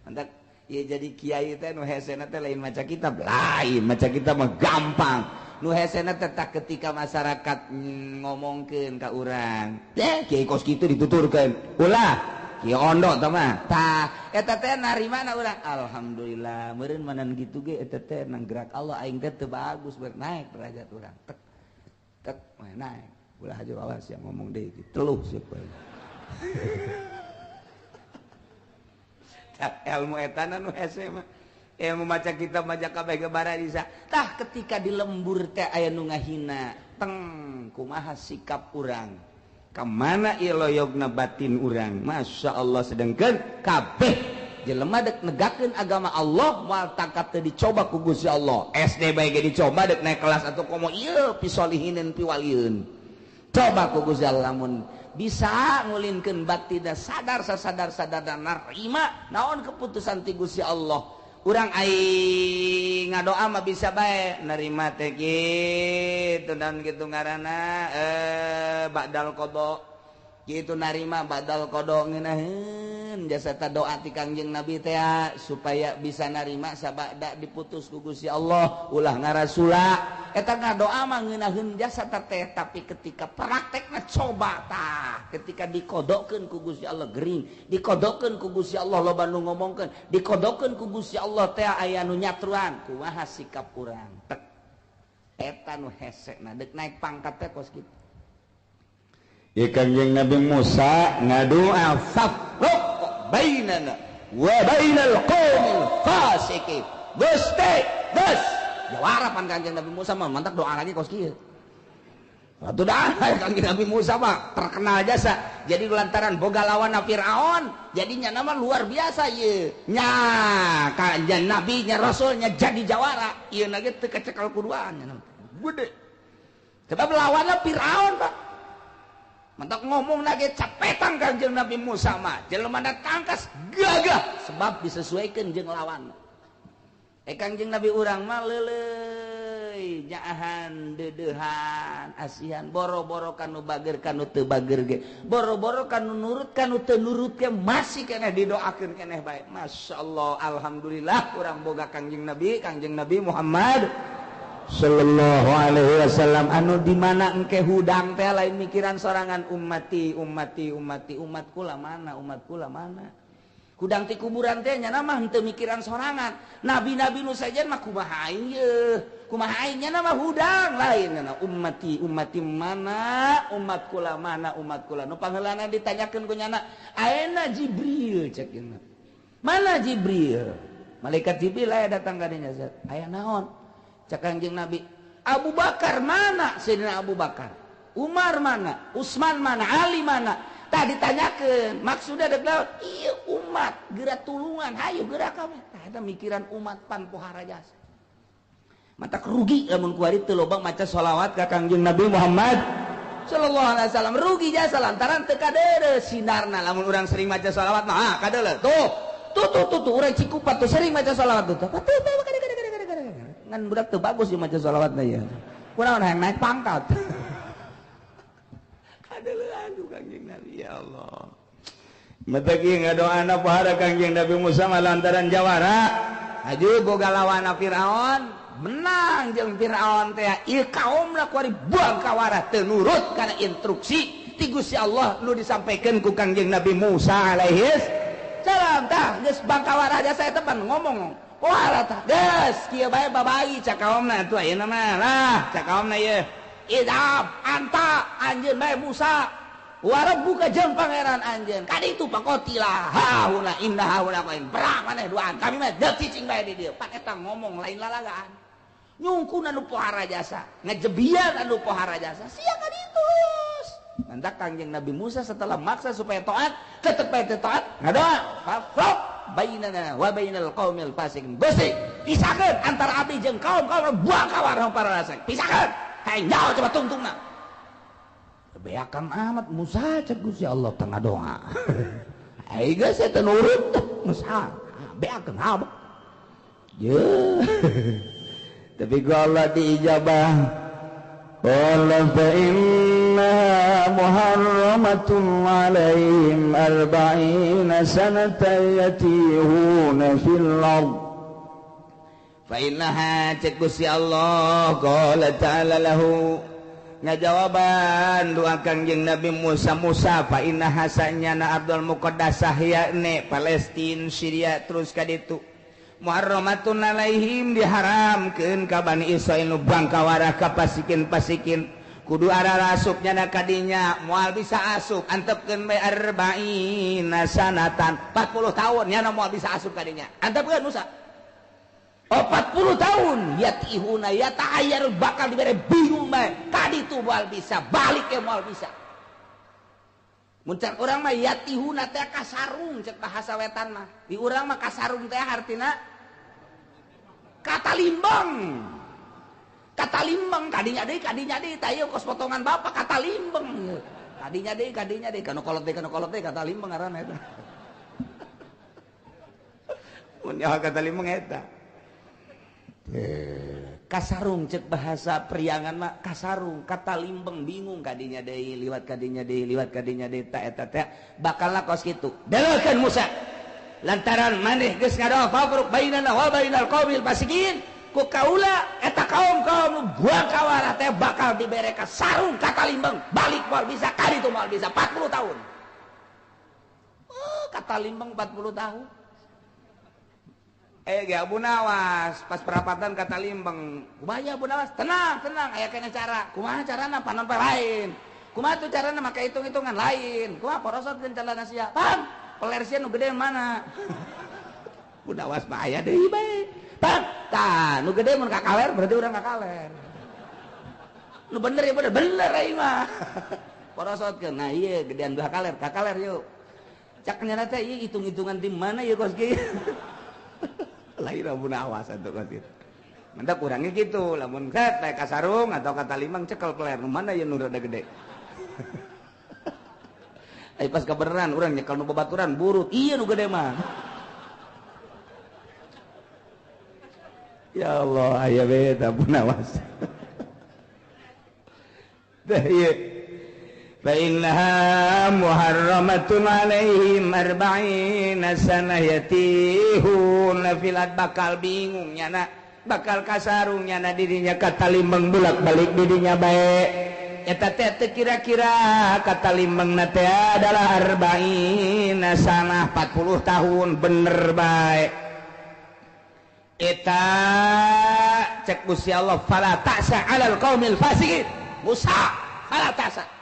Mantap, ieu jadi kiai teh nu hesena teh lain maca kitab, lain maca kitab mah gampang. Nu hesena teh tak ketika masyarakat ngomongkeun ka urang, teh kiai kos kitu dituturkeun. Ulah kiai ondo tah mah. Tah eta teh narimana urang? Alhamdulillah, meureun manan kitu ge eta teh nang gerak Allah aing teh teu bagus naik derajat urang. Tek tek naik. Ulah aja awas yang ngomong deui teluh siapa. Tah ilmu etana nu hese mah. Ilmu maca kitab maca kabeh ge bararisa. Tah ketika di lembur teh aya nu ngahina, teng kumaha sikap urang? Ka mana ieu loyogna batin urang? Masya Allah sedengkeun kabeh jelema dek negakeun agama Allah moal tangkap teu dicoba ku Gusti Allah. SD bae ge dicoba dek naik kelas atau komo ieu pisolihinin piwalieun. Coba ku Gusti Allah lamun bisa ngulinkeun batin sadar sasadar-sadar dan narima naon keputusan ti Gusti Allah. Urang aing ngadoa mah bisa bae nerima teh kitu dan kitu ngaranna badal qada kitu narima badal qada ngeunaheun jasa ta doa ti Kangjeng Nabi teh supaya bisa narima sabada diputus ku Gusti Allah ulah ngarasula eta ngadoa mah ngeunaheun jasa teh tapi ketika praktekna coba tah ketika dikodokeun ku Gusti Allah gering dikodokeun ku Gusti Allah loba nu ngomongkeun dikodokeun ku Gusti Allah teh aya nu nyatruan kumaha sikap urang tek eta nu hesena deuk naik pangkat teh kos kitu. Ieu Kangjeng Nabi Musa ngadoa fafruq bainana wa bainal qaumil fasiqin. Gusti geus jawara pan Kangjeng Nabi Musa mah mantak doa lagi kos kieu. Atuh dah Kangjeng Nabi Musa mah terkenal jasa. Jadi lantaran boga lawan Firaun, jadinya nama luar biasa ieu. Nya kanjeng Nabi nya rasulnya jadi jawara. Ieu na ge teu kacekal kuduaan nya. Gede. Sebab lawanna Firaun, Pak. Mantak ngomong lagi capetang Kangjeng Nabi Musa mah. Jelema tangkas gagah sebab disesuaikan jeung lawan. Kangjeng Nabi urang mah leuleuy nyaahan deudeuhan asihan boro-boro kanu bager kanu teu bager ge boro-boro kanu nurut kanu teu nurut ge masih keneh didoakeun keneh bae. Masyaallah alhamdulillah urang boga Kangjeng Nabi Muhammad sallallahu alaihi wasallam anu di mana engke hudang teh lain mikiran sorangan ummati ummati ummati umat kula mana umat kula mana. Hudang ti kuburan teh nya mah henteu mikiran sorangan. Nabi-nabi nu sajen mah kumaha aing yeuh. Kumaha aing nya mah hudang lain nya ummati ummati mana umat kula mana umat kula. Nu pangheulana ditanyakeun ku nyana, ayeuna Jibril cek nya. Mana Jibril? Malaikat Jibril aya datang ka dinya. Aya naon? Cek Kangjeng Nabi, Abu Bakar mana? Sayyidina Abu Bakar. Umar mana? Utsman mana? Ali mana? Tah ditanyakeun, maksudna deuk naon? Ieu umat geura tulungan, hayu geura kami. Tah eta mikiran umat pan pohara jasa. Matak rugi lamun kuari teu loba maca sholawat ka Kangjeng Nabi Muhammad sallallahu alaihi wasallam. Rugi jasa lantaran teu kadeuleu sinarna lamun urang sering maca sholawat mah ah kadeuleu. Tuh, tuh tuh tuh, tuh urang Cikupa tuh sering maca sholawat tuh. Tuh ngan budak teu bagus ieu maca sholawatna ieu. Kunaon hayang naik pangkat. Kadeuleuan ku Kangjeng Nabi ya Allah. Mataki ngadoana pohara Kangjeng Nabi Musa mah lantaran jawara. Aju boga lawan Firaun, menang jeung Firaun teh. Ieu kaumna kuari buang kawara teu nurut kana instruksi ti Gusti Allah nu disampaikan ku Kangjeng Nabi Musa alaihi salam. Tah geus bangkawara jasa eta pan ngomong. Pohara tah geus kieu bae babai cak kaumna atuh ayeuna mah lah cak kaumna ieu. Idhab anta anjeun bae Musa wa rabbuka jeung pangeran anjeun kaditu paqotila hauna inna hauna qain perang maneh duaan kami mah deuk cicing bae di dieu pan eta ngomong lain lalagaan nyungkun anu pohara jasa ngejebian anu pohara jasa sia kaditu. Mantak Kangjeng Nabi Musa setelah maksa supaya taat tetep bae teu taat ngadoa fafrok Bainana wa bainal qaumil fasiqin. Gusti, pisahkeun antara abdi jeung kaum-kaum buang kawarah para fasik. Pisahkeun. Hayang nyaho coba tungtungna. Beakan amat Musa cek Gusti Allah tengah doa. Ai geus teu nurut Musa. Beakan amat. Ye. Tapi ku Allah diijabah. Qala fa inna muharramatun alaihim arba'ina sanatan yatihuna fil ard. Fa innaha cek Gusti Allah qala ta'ala lahu ngajawaban doa Kangjeng Nabi Musa. Musa fa inna hasanyana Abdul Muqaddasah yakni Palestina Syria terus ka ditu muharramatun alaihim diharamkeun ka Bani Israil nu bangkawarah ka pasikin-pasikin kudu ararasup nyana kadinya moal bisa asup antepkeun bae arba'ina sanatan 40 tahun nyana moal bisa asup kadinya antepkeun Musa. 40 tahun yatihuna yata'ayyar bakal dibere bingung bae tadi tuh moal bisa balik ke moal bisa. Mun cek urang mah yatihuna teh kasarung cek bahasa wetan mah di urang mah kasarung teh hartina kata limbeng. Kata limbeng kadinya deui tah ieu kos potongan bapak kata limbeng kadinya deui kanu kolot deui kata limbeng ngaranna eta. Mun nyaho kata limbeng eta kasarung cek bahasa priangan mah kasarung kata limbeng bingung kadinya deui liwat kadinya deui liwat kadinya deui ta eta teh bakal kos kitu deleukeun Musa lantaran maneh geus ngadoa fafruq bainana wa bainal qaumil fasiqin ku kaula eta kaum-kaum buang kawarah teh bakal dibere kasarung kata limbeng balik moal bisa kaditu moal bisa 40 tahun. Oh, kata limbeng 40 tahun. Ge Abu Nawas pas perapatan kata limbeng kumaha Abu Nawas tenang tenang aya kene cara kumaha carana panon lain kumaha tuh carana make hitung-hitungan lain kumaha porosotkeun calana sia pang pelersian nu gede mana. Abu Nawas mah aya deui bae pang tah nu gede mun ka kaler berarti urang ka kaler nu bener ya bener bener aing mah porosotkeun nah ieu gedean dua kaler ka kaler yuk cak nyana teh ieu hitung-hitungan di mana ieu kos kieu. Lahir Abu Nawas atuh kos kitu. Mantap kurangnya gitu, lamun set naik kasarung atau kata limang cekel peler nu mana ieu nu rada gede. Ai pas kabeneran urang nyekel nu babaturan burut, ieu nu gede mah. Ya Allah, aya we eta Abu Nawas. Tah ieu. Fa innaha muharramatun alaihim arba'ina sanah yatihuna fil ard bakal bingung nyana bakal kasarung nyana dirinya kata limbeng bolak-balik dirinya bae eta teh kira-kira kata limbeng na teh adalah arba'ina sanah 40 tahun bener bae eta cek Gusti Allah fala ta'sa 'alal qaumil fasiqin. Musa fala ta'sa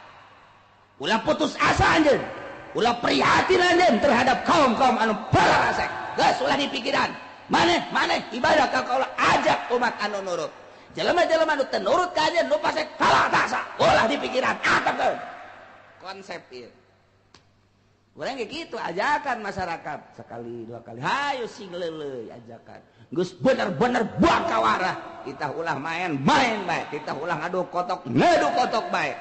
ulah putus asa anjeun, ulah prihatin anjeun terhadap kaum-kaum anu fasik. Geus ulah dipikiran. Maneh maneh ibadah ka kaula ajak umat anu nurut. Jelema-jelema anu teu nurut ka anjeun nu fasik fala ta'sa, ulah dipikiran. Atepkeun. Konsep ieu. Urang ge kitu ajakan masyarakat sekali dua kali. Hayu sing leuleuy ajakan. Geus bener-bener buang kawarah. Kita ulah main-main bae, kita ulah ngadu kotok, ngadu kotok bae.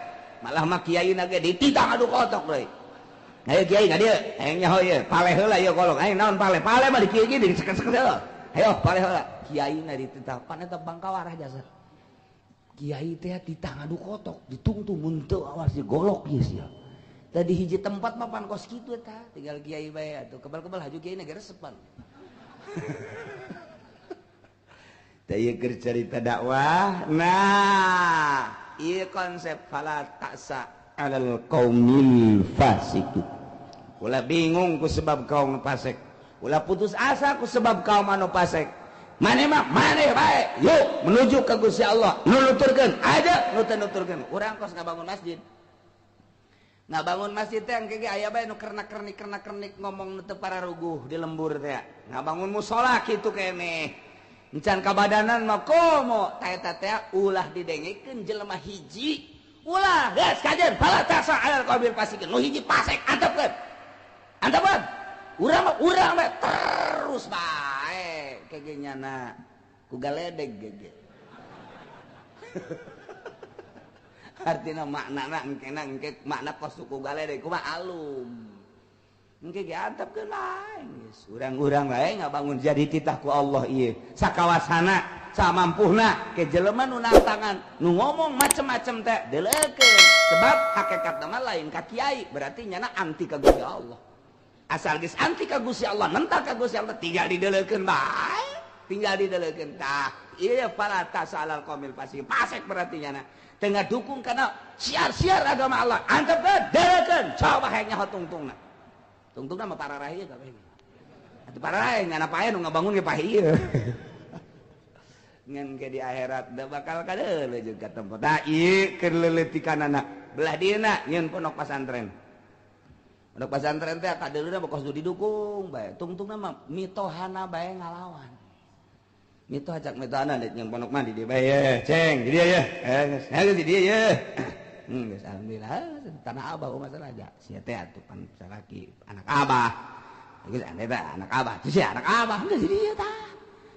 Malah mah kiai na ge dititah ngadu kotok deui. Ayo kiai ka dieu, hayang nyaho ieu, paleh heula ieu kolong. Aing naon paleh? Paleh mah di kieu ge diseket-seket heula. Ayo paleh heula. Kiai na dititah pan eta bangkawarah jasa. Kiai teh titah ngadu kotok, ditungtung mun teu awas digolok ieu sia. Tadi hiji tempat mah pan kos kitu eta, tinggal kiai bae atuh kebal-kebal haju kiai na ge resepan. Teh ieu keur carita dakwah. Nah, ieu konsep fala ta'sa alal qaumil fasiqin. Ulah bingung ku sebab kaum fasik, ulah putus asa ku sebab kaum anu fasik. Maneh mah maneh bae, yuk menuju ka Gusti Allah, nu nuturkeun aja nu teu nuturkeun. Urang kos ngabangun masjid. Ngabangun masjid teh engke ge aya bae nu kernak-kernik ngomong nu teu pararuguh di lembur teh. Ngabangun musala kitu keneh. Encan kabadanan mah komo ta eta teh ulah didengekeun jelema hiji. Ulah geus kajeun fala ta'sa 'alal qaumil fasiqin. Nu hiji fasik antepkeun. Antepkeun. Urang mah terus bae kege nyana ku galedeg gege. Artina maknana engkena engke makna kos ku galedeg kumaha alum. Engke ge antepkeun bae geus. Urang-urang bae ngabangun jadi titah ku Allah ieu. Sakawasana samampuhna ke jelema nu nantangan nu ngomong macem-macem teh deleukeun sebab hakikatna mah lain ka kiai berarti nyana anti ka Gusti Allah. Asal geus anti ka Gusti Allah nentang ka Gusti Allah tinggal dideleukeun bae, tinggal dideleukeun. Tah ieu fala tasalal qaumil fasik fasik berarti nyana teu ngadukung kana siar-siar agama Allah antepkeun deleukeun coba hayang nyaho tungtungna. Tungtungna mah pararah ieu kabeh. Atuh pararah nyana pae nu ngabangun ge pae ieu. Ngan ke di akhirat da bakal kadeuleu jeung ka tempat. Tah ieu keur leuletikanana belah dieuna nyieun pondok pasantren. Pondok pasantren teh kadeuleuna mah kos didukung bae. Tungtungna mah mitohana bae ngalawan. Mitoh cak mitohana deuk nyieun pondok mah di dieu bae ye, ceng di dieu ye. Geus geus di dieu ye. Geus alhamdulillah tanah abah masalah aja. Sia teh atuh pan salaki anak abah. Geus ane teh anak abah, sia anak abah geus di dieu tah.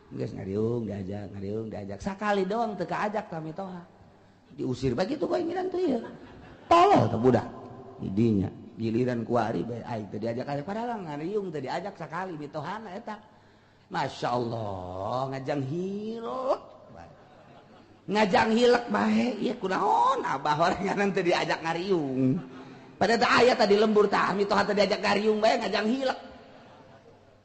Geus ngariung diajak sakali doang teu kaajak tah mitoha diusir bae kitu keinginan tuh ieu tolol teh budak didinya giliran kuari bae aing teu diajak aya padahal ngariung teu diajak sakali mitohana eta masyaallah ngajang hilek bae ieu kunaon abah horengan teu diajak ngariung padahal teh aya tadi lembur tah mitoha teu diajak ngariung bae ngajang hilek.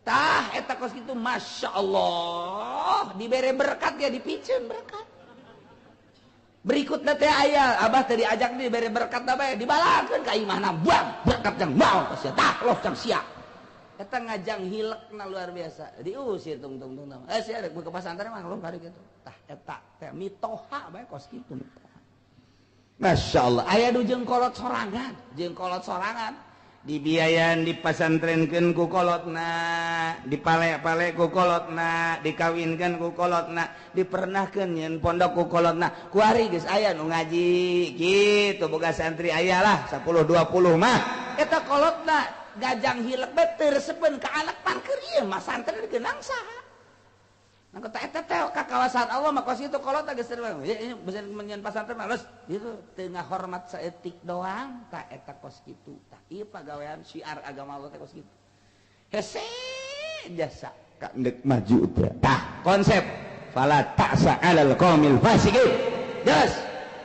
Tah eta kos kitu Masya Allah dibere berkat ya dipiceun berkat. Berikutna teh aya abah teh diajak dibere berkat bae dibalakeun ka imahna buang berkat jang mau sia tah loh jang sia. Eta ngajang hilekna luar biasa diusir tungtung tungtung. Sia rek ke pasantren mah loh kari kitu. Tah eta teh mitoha bae kos kitu mitoha. Masya Allah aya du jeung kolot sorangan, dibiayaan dipasantrenkeun ku kolotna, dipale-pale ku kolotna, dikawinkeun ku kolotna, dipernahkeun nyeun pondok ku kolotna. Kuari geus aya nu ngaji kitu boga santri aya lah 10 20 mah. Eta kolotna gajang hilek bae teu resepeun ka anak pangker ieu mah santri digeunang saha. Nah eta teh ka kawasan Allah mah kos kitu kolotna geus bisa nyeun pasantren mah geus itu teu ngahormat saeutik doang tah eta kos kitu. Tah ieu pagawean syiar agama Allah teh kos kitu. Hese jasa ka ndek maju teh. Tah konsep fala ta'sa 'alal qaumil fasiqin. Geus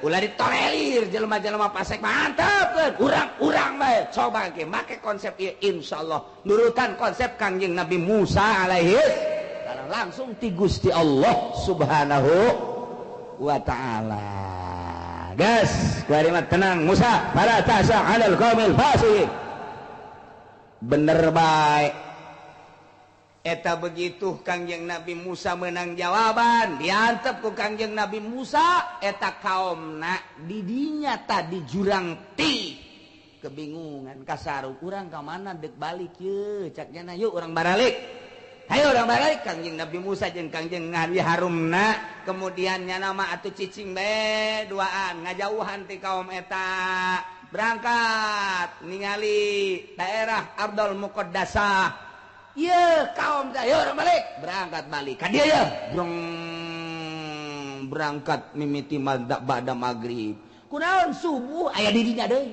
ulah ditolerir jelema-jelema fasik mantap urang-urang bae coba ge make konsep ieu insyaallah nurutan konsep Kangjeng Nabi Musa alaihi langsung ti Gusti Allah Subhanahu wa ta'ala. Gas, kalimat tenang Musa, fala ta'sa 'alal qaumil fasiqin. Bener bae. Eta begitu Kangjeng Nabi Musa menang jawaban, diantep ku Kangjeng Nabi Musa eta kaomna didinya tadi jurang ti kebingungan kasaru urang ka mana deuk balik ye cak nyana yuk urang baralik. Hayo urang balik Kangjeng Nabi Musa jeung Kangjeng Nabi Harumna kemudian nyana mah atuh cicing bae duaan ngajauhan ti kaum eta berangkat ningali daerah Ardul Muqaddasah ieu kaum teh ayo urang balik berangkat balik ka dieu ye brong berangkat mimiti ba'da magrib kunaon subuh aya di dinya deui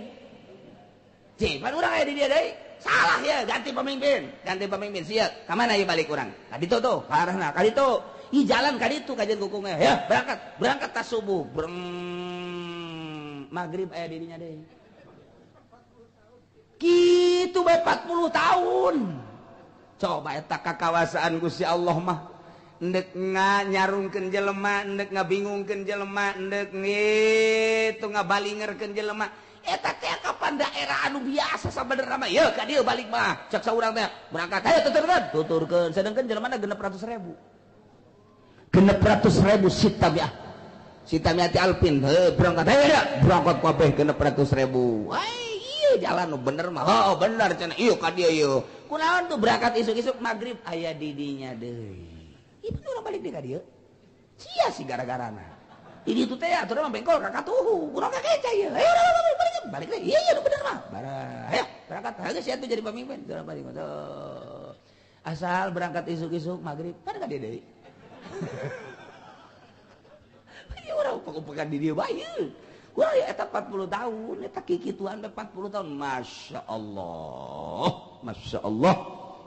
cih pan urang aya di dieu deui. Salah ya, ganti pemimpin sia. Ka mana ieu balik urang? Ka ditu tuh, ka arahna, ka ditu. Ih jalan ka ditu kajian kukungnya. Ya, berangkat tas subuh. Breng. Maghrib aya dirinya deui. Kitu bae 40 tahun. Coba eta kakawasaan Gusti Allah mah. Endek nyarungkeun jelema, endek ngabingungkeun jelema, endek ngitu ngabalingerkeun jelema. Eta teh kapan daerah anu biasa sabenerna mah yeuh ka dieu balik mah cek saurang teh berangkat hayo tuturkeun tuturkeun sedengkeun jelemana 600.000 600.000 sitamiah sitamiati alpin heuh berangkat hayo berangkat kabeh 600.000 ai ieu jalan nu bener mah oh bener cenah ieu ka dieu ieu kunaon tuh berangkat isuk-isuk magrib aya di dinya deui ieu urang balik deui ka dieu sia si gara-garana ini tuh teh atuh mah bengkol ka katuhu kurang ka keca ieu ayo balik lagi iya iya bener mah bara ayo Berangkat geus sia tuh jadi pemimpin. Asal berangkat isuk-isuk maghrib kan ka dieu deui. Ieu urang upek-upekan di dieu bae. Urang ya eta 40 tahun, eta kikituan 40 tahun. Masya Allah. Masya Allah.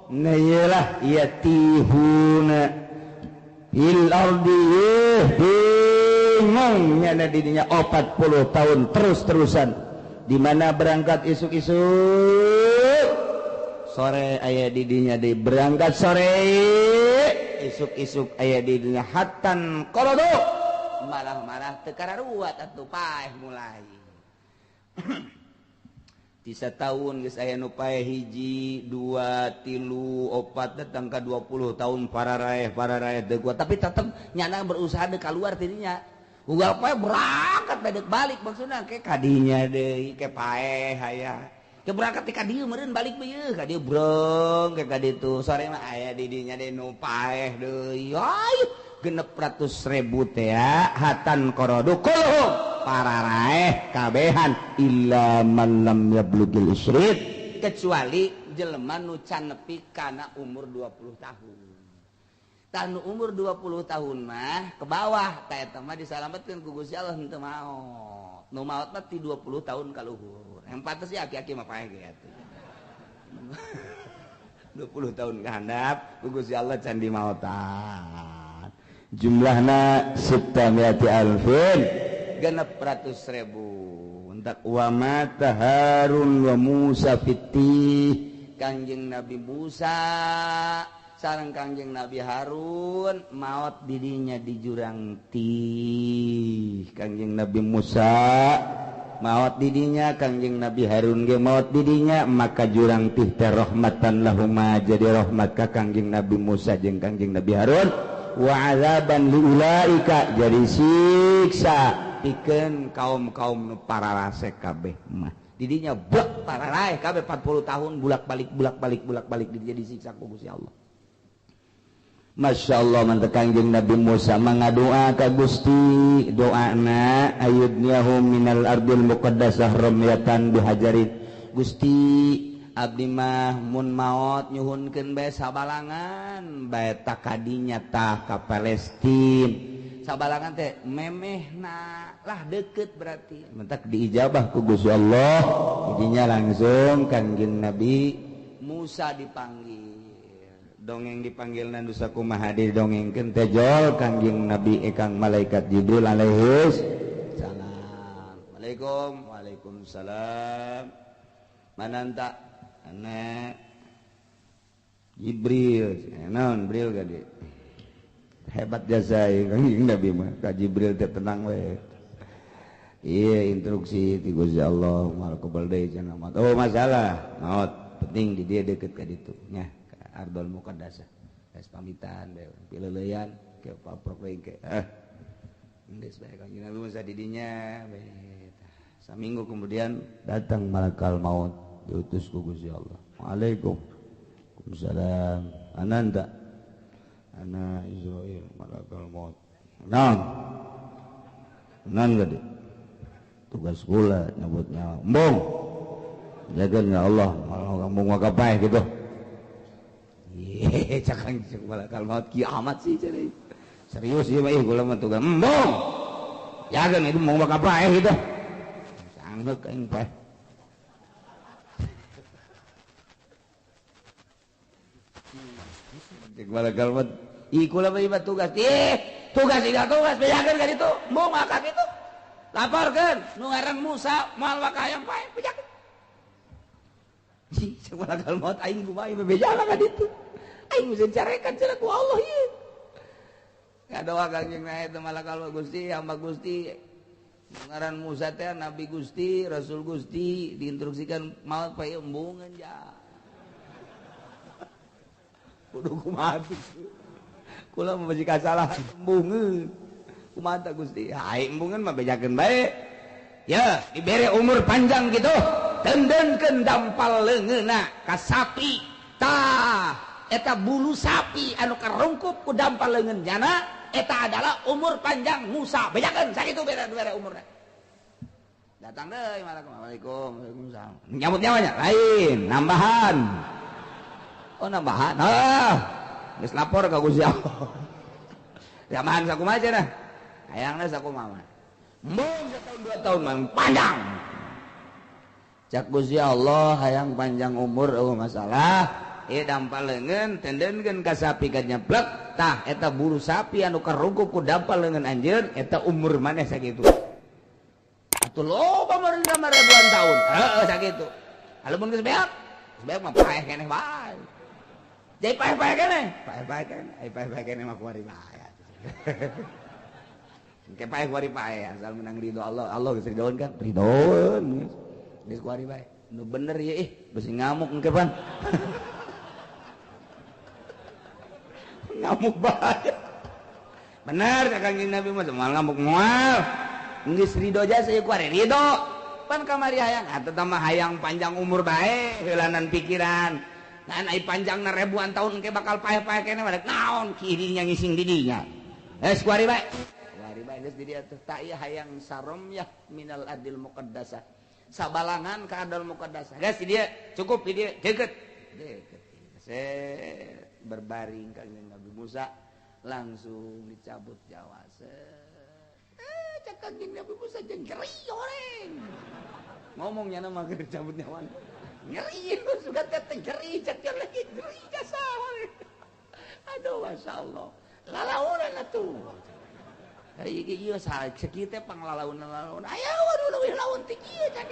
Nah iyalah yatihuna fil ardi bingung nyana didinya 40 tahun terus-terusan. Di mana berangkat isuk-isuk sore aya didinya di berangkat sore isuk-isuk aya didinya hatan qorodo malah-marah teu kararuat atuh paeh mulai. Tisa tahun geus aya nu paeh hiji, dua, tilu, opat datang ka 20 tahun pararaeh teu kuat tapi tetep nyana berusaha deuk kaluar tidinya. Ugal paeh berangkat deuk balik maksudna ke kadinya deui ke paeh aya. Ke berangkat ti ka dieu meureun balik ieu ka dieu brong ke ka ditu sore mah aya di dinya deui nu paeh deui. Ay 600.000 teh hatan qorodu kulluhum pararaeh kabehan illa man lam yablugil isrid kecuali jelema nu can nepi kana umur 20 tahun. Tah nu umur 20 tahun mah ke bawah tah eta mah disalametkeun ku Gusti Allah henteu maot. Nu maot mah ti 20 tahun ka luhur. Yang pantes sih aki-aki mah paeh ge atuh. 20 tahun ka handap ku Gusti Allah can dimaotan. Jumlahna sittamiati alfin 600.000. Entak wa mata Harun wa Musa fiti Kangjeng Nabi Musa sareng Kangjeng Nabi Harun maot didinya di jurang tih. Kangjeng Nabi Musa maot didinya, Kangjeng Nabi Harun ge maot didinya, maka jurang tih teh rahmatan lahuma jadi rahmat ka Kangjeng Nabi Musa jeung Kangjeng Nabi Harun wa azaban liulaika jadi siksa pikeun kaum-kaum nu pararasek kabeh mah didinya blek pararaeh kabeh 40 tahun bulak-balik bulak-balik bulak-balik didinya disiksa ku Gusti Allah. Masya Allah mantep Kangjeng Nabi Musa mangadoa ka Gusti doana ayudniyahum minal ardil muqaddasah ramyatan bihajarin Gusti abdi mah mun maot nyuhunkeun bae sabalangan bae takadinya tah ka Palestin sabalangan teh memehna lah deket berarti mentak diijabah ku Gusti Allah jadinya langsung Kangjeng Nabi Musa dipanggil dongeng dipanggil nusa kumaha didongengkeun teh jol Kangjeng Nabi ekang malaikat Jibril alaihis salam. Waalaikum waalaikumsalam. Mananta anak Jibril naon Jibril gade hebat jasa Kangjeng Nabi mah ka Jibril teh tenang we. Iya instruksi ti Gusti Allah moal kebal deui cenah maot. Oh masalah maot penting di dia deket ka ditu nya ka Ardol Muqaddasah. Geus pamitan bae pileuleyan ke paprok deui ke. Geus bae Kangjeng Nabi Musa di dinya bae. Saminggu kemudian datang malakal maut diutus ku Gusti Allah. Waalaikumsalam. Ananda ana Israil malakal maut. Naon? Naon gede? Tugas kula nyebut nyawa. Embung. Jaga ya Allah, malah embung maka paeh gitu. Ye, cakang cek malakal maut kiamat sih jadi. Serius ieu mah ih kula mah tugas embung. Jaga itu mau maka paeh gitu. Sanggeuk aing paeh. Cek malakal maut. Ih kula mah tugas. Ih, tugas iga tugas bejakeun ka ditu. Embung maka kitu. Laporkeun nu ngaran Musa moal wakayang paeh bejakeun. Ih, cek malakal maut aing kumaha ieu bejana ka ditu. Aing geus carekan cenah ku Allah ieu. Ngadoa Kangjeng Nabi teh malakal maut Gusti, hamba Gusti. Ngaran Musa teh Nabi Gusti, Rasul Gusti diinstruksikan maot paeh embungeun ja. Kudu kumaha kula mah bisi kasalah embungeun. Kumaha tah Gusti? Hai embungeun mah bejakeun bae. Ya, dibere umur panjang gitu. Tendenkeun dampal leungeunna ka sapi. Tah, eta bulu sapi anu karungkup ku dampal leungeun jana eta adalah umur panjang Musa. Bejakeun sakitu bere umurna. Datang deui Assalamualaikum. Waalaikumsalam. Nyabut nyawanya lain, nambahan. Oh nambahan. Ah. Geus lapor ka Gusti Allah. Nambahan sakumaha cenah? Hayangna sakumaha. Embung setahun 2 tahun mah panjang. Cak Gusti Allah hayang panjang umur eueuh masalah. Ieu dampal leungeun tendenkeun ka sapi ka nyeplek tah eta buru sapi anu karungkup ku dampal leungeun anjeun eta umur maneh sakitu. Atuh loba meureun ribuan tahun. Heeh sakitu. Lamun geus beak, geus beak mah paeh keneh bae. Jadi paeh-paeh keneh, paeh-paeh keneh, ai paeh-paeh keneh mah kuari bae. Engke paeh kuari paeh asal menang ridho Allah, Allah geus ridhoeun kan? Ridhoeun. Geus kuari bae. Nu bener ye ih, besi ngamuk engke pan. Ngamuk bae. Bener ka Kangjeng Nabi mah moal ngamuk moal. Geus ridho jasa ieu kuari ridho. Pan kamari hayang atuh mah hayang panjang umur bae heulanan pikiran. Ngan ai panjangna ribuan tahun engke bakal paeh-paeh keneh mah naon kirinya ngising di dinya. Geus kuari bae. Kuari bae geus di dieu teh tak ieu hayang saromyah minal adil muqaddasah. Sabalangan ka adil muqaddasah. Geus di dieu cukup di dieu deukeut. Deukeut. Set berbaring Kangjeng Nabi Musa langsung dicabut nyawa. Cek Kangjeng Nabi Musa jeung nyeri horeng. Ngomongnya mah keur cabut nyawa. Nyeri sudah teh nyeri cek lagi nyeri jasa. Aduh masyaallah. Lalaunan atuh. Ari ieu saha cek ieu teh panglalaunan-lalaunan. Aya waduh leuwih laun ti kieu cek.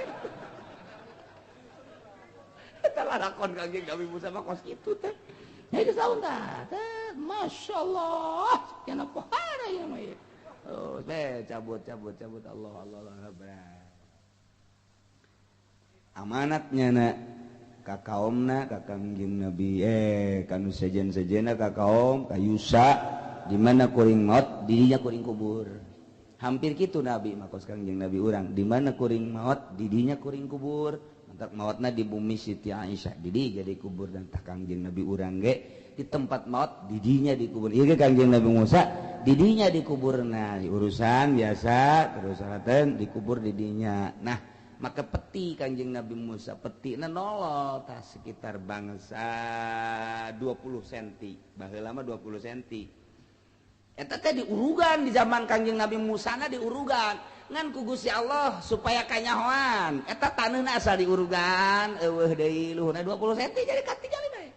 Eta lalakon Kangjeng Nabi Musa mah kos kitu teh. Ya geus laun tah. Masyaallah. Kana pohara ieu mah ieu. Oh, cabut cabut cabut Allah Allah Allah. Amanatnya na ka kaomna ka Kangjeng Nabi kanu sejen-sejena ka kaom ka Yusa di mana kuring maot didinya kuring kubur. Hampir kitu Nabi mah kos Kangjeng Nabi urang di mana kuring maot didinya kuring kubur. Mantak maotna di bumi Siti Aisyah didi jadi kubur dan tah Kangjeng Nabi urang ge di tempat maot didinya dikubur. Ieu ge Kangjeng Nabi Musa didinya dikuburna di urusan biasa terus salatan dikubur didinya. Nah maka peti Kangjeng Nabi Musa petina nolol tah sekitar bangsa 20 cm baheula mah 20 cm eta teh diurugan di zaman Kangjeng Nabi Musa na diurugan ngan ku Gusti Allah supaya kanyahoan eta taneuhna asal diurugan eueuh deui luhurna 20 cm jadi katingali bae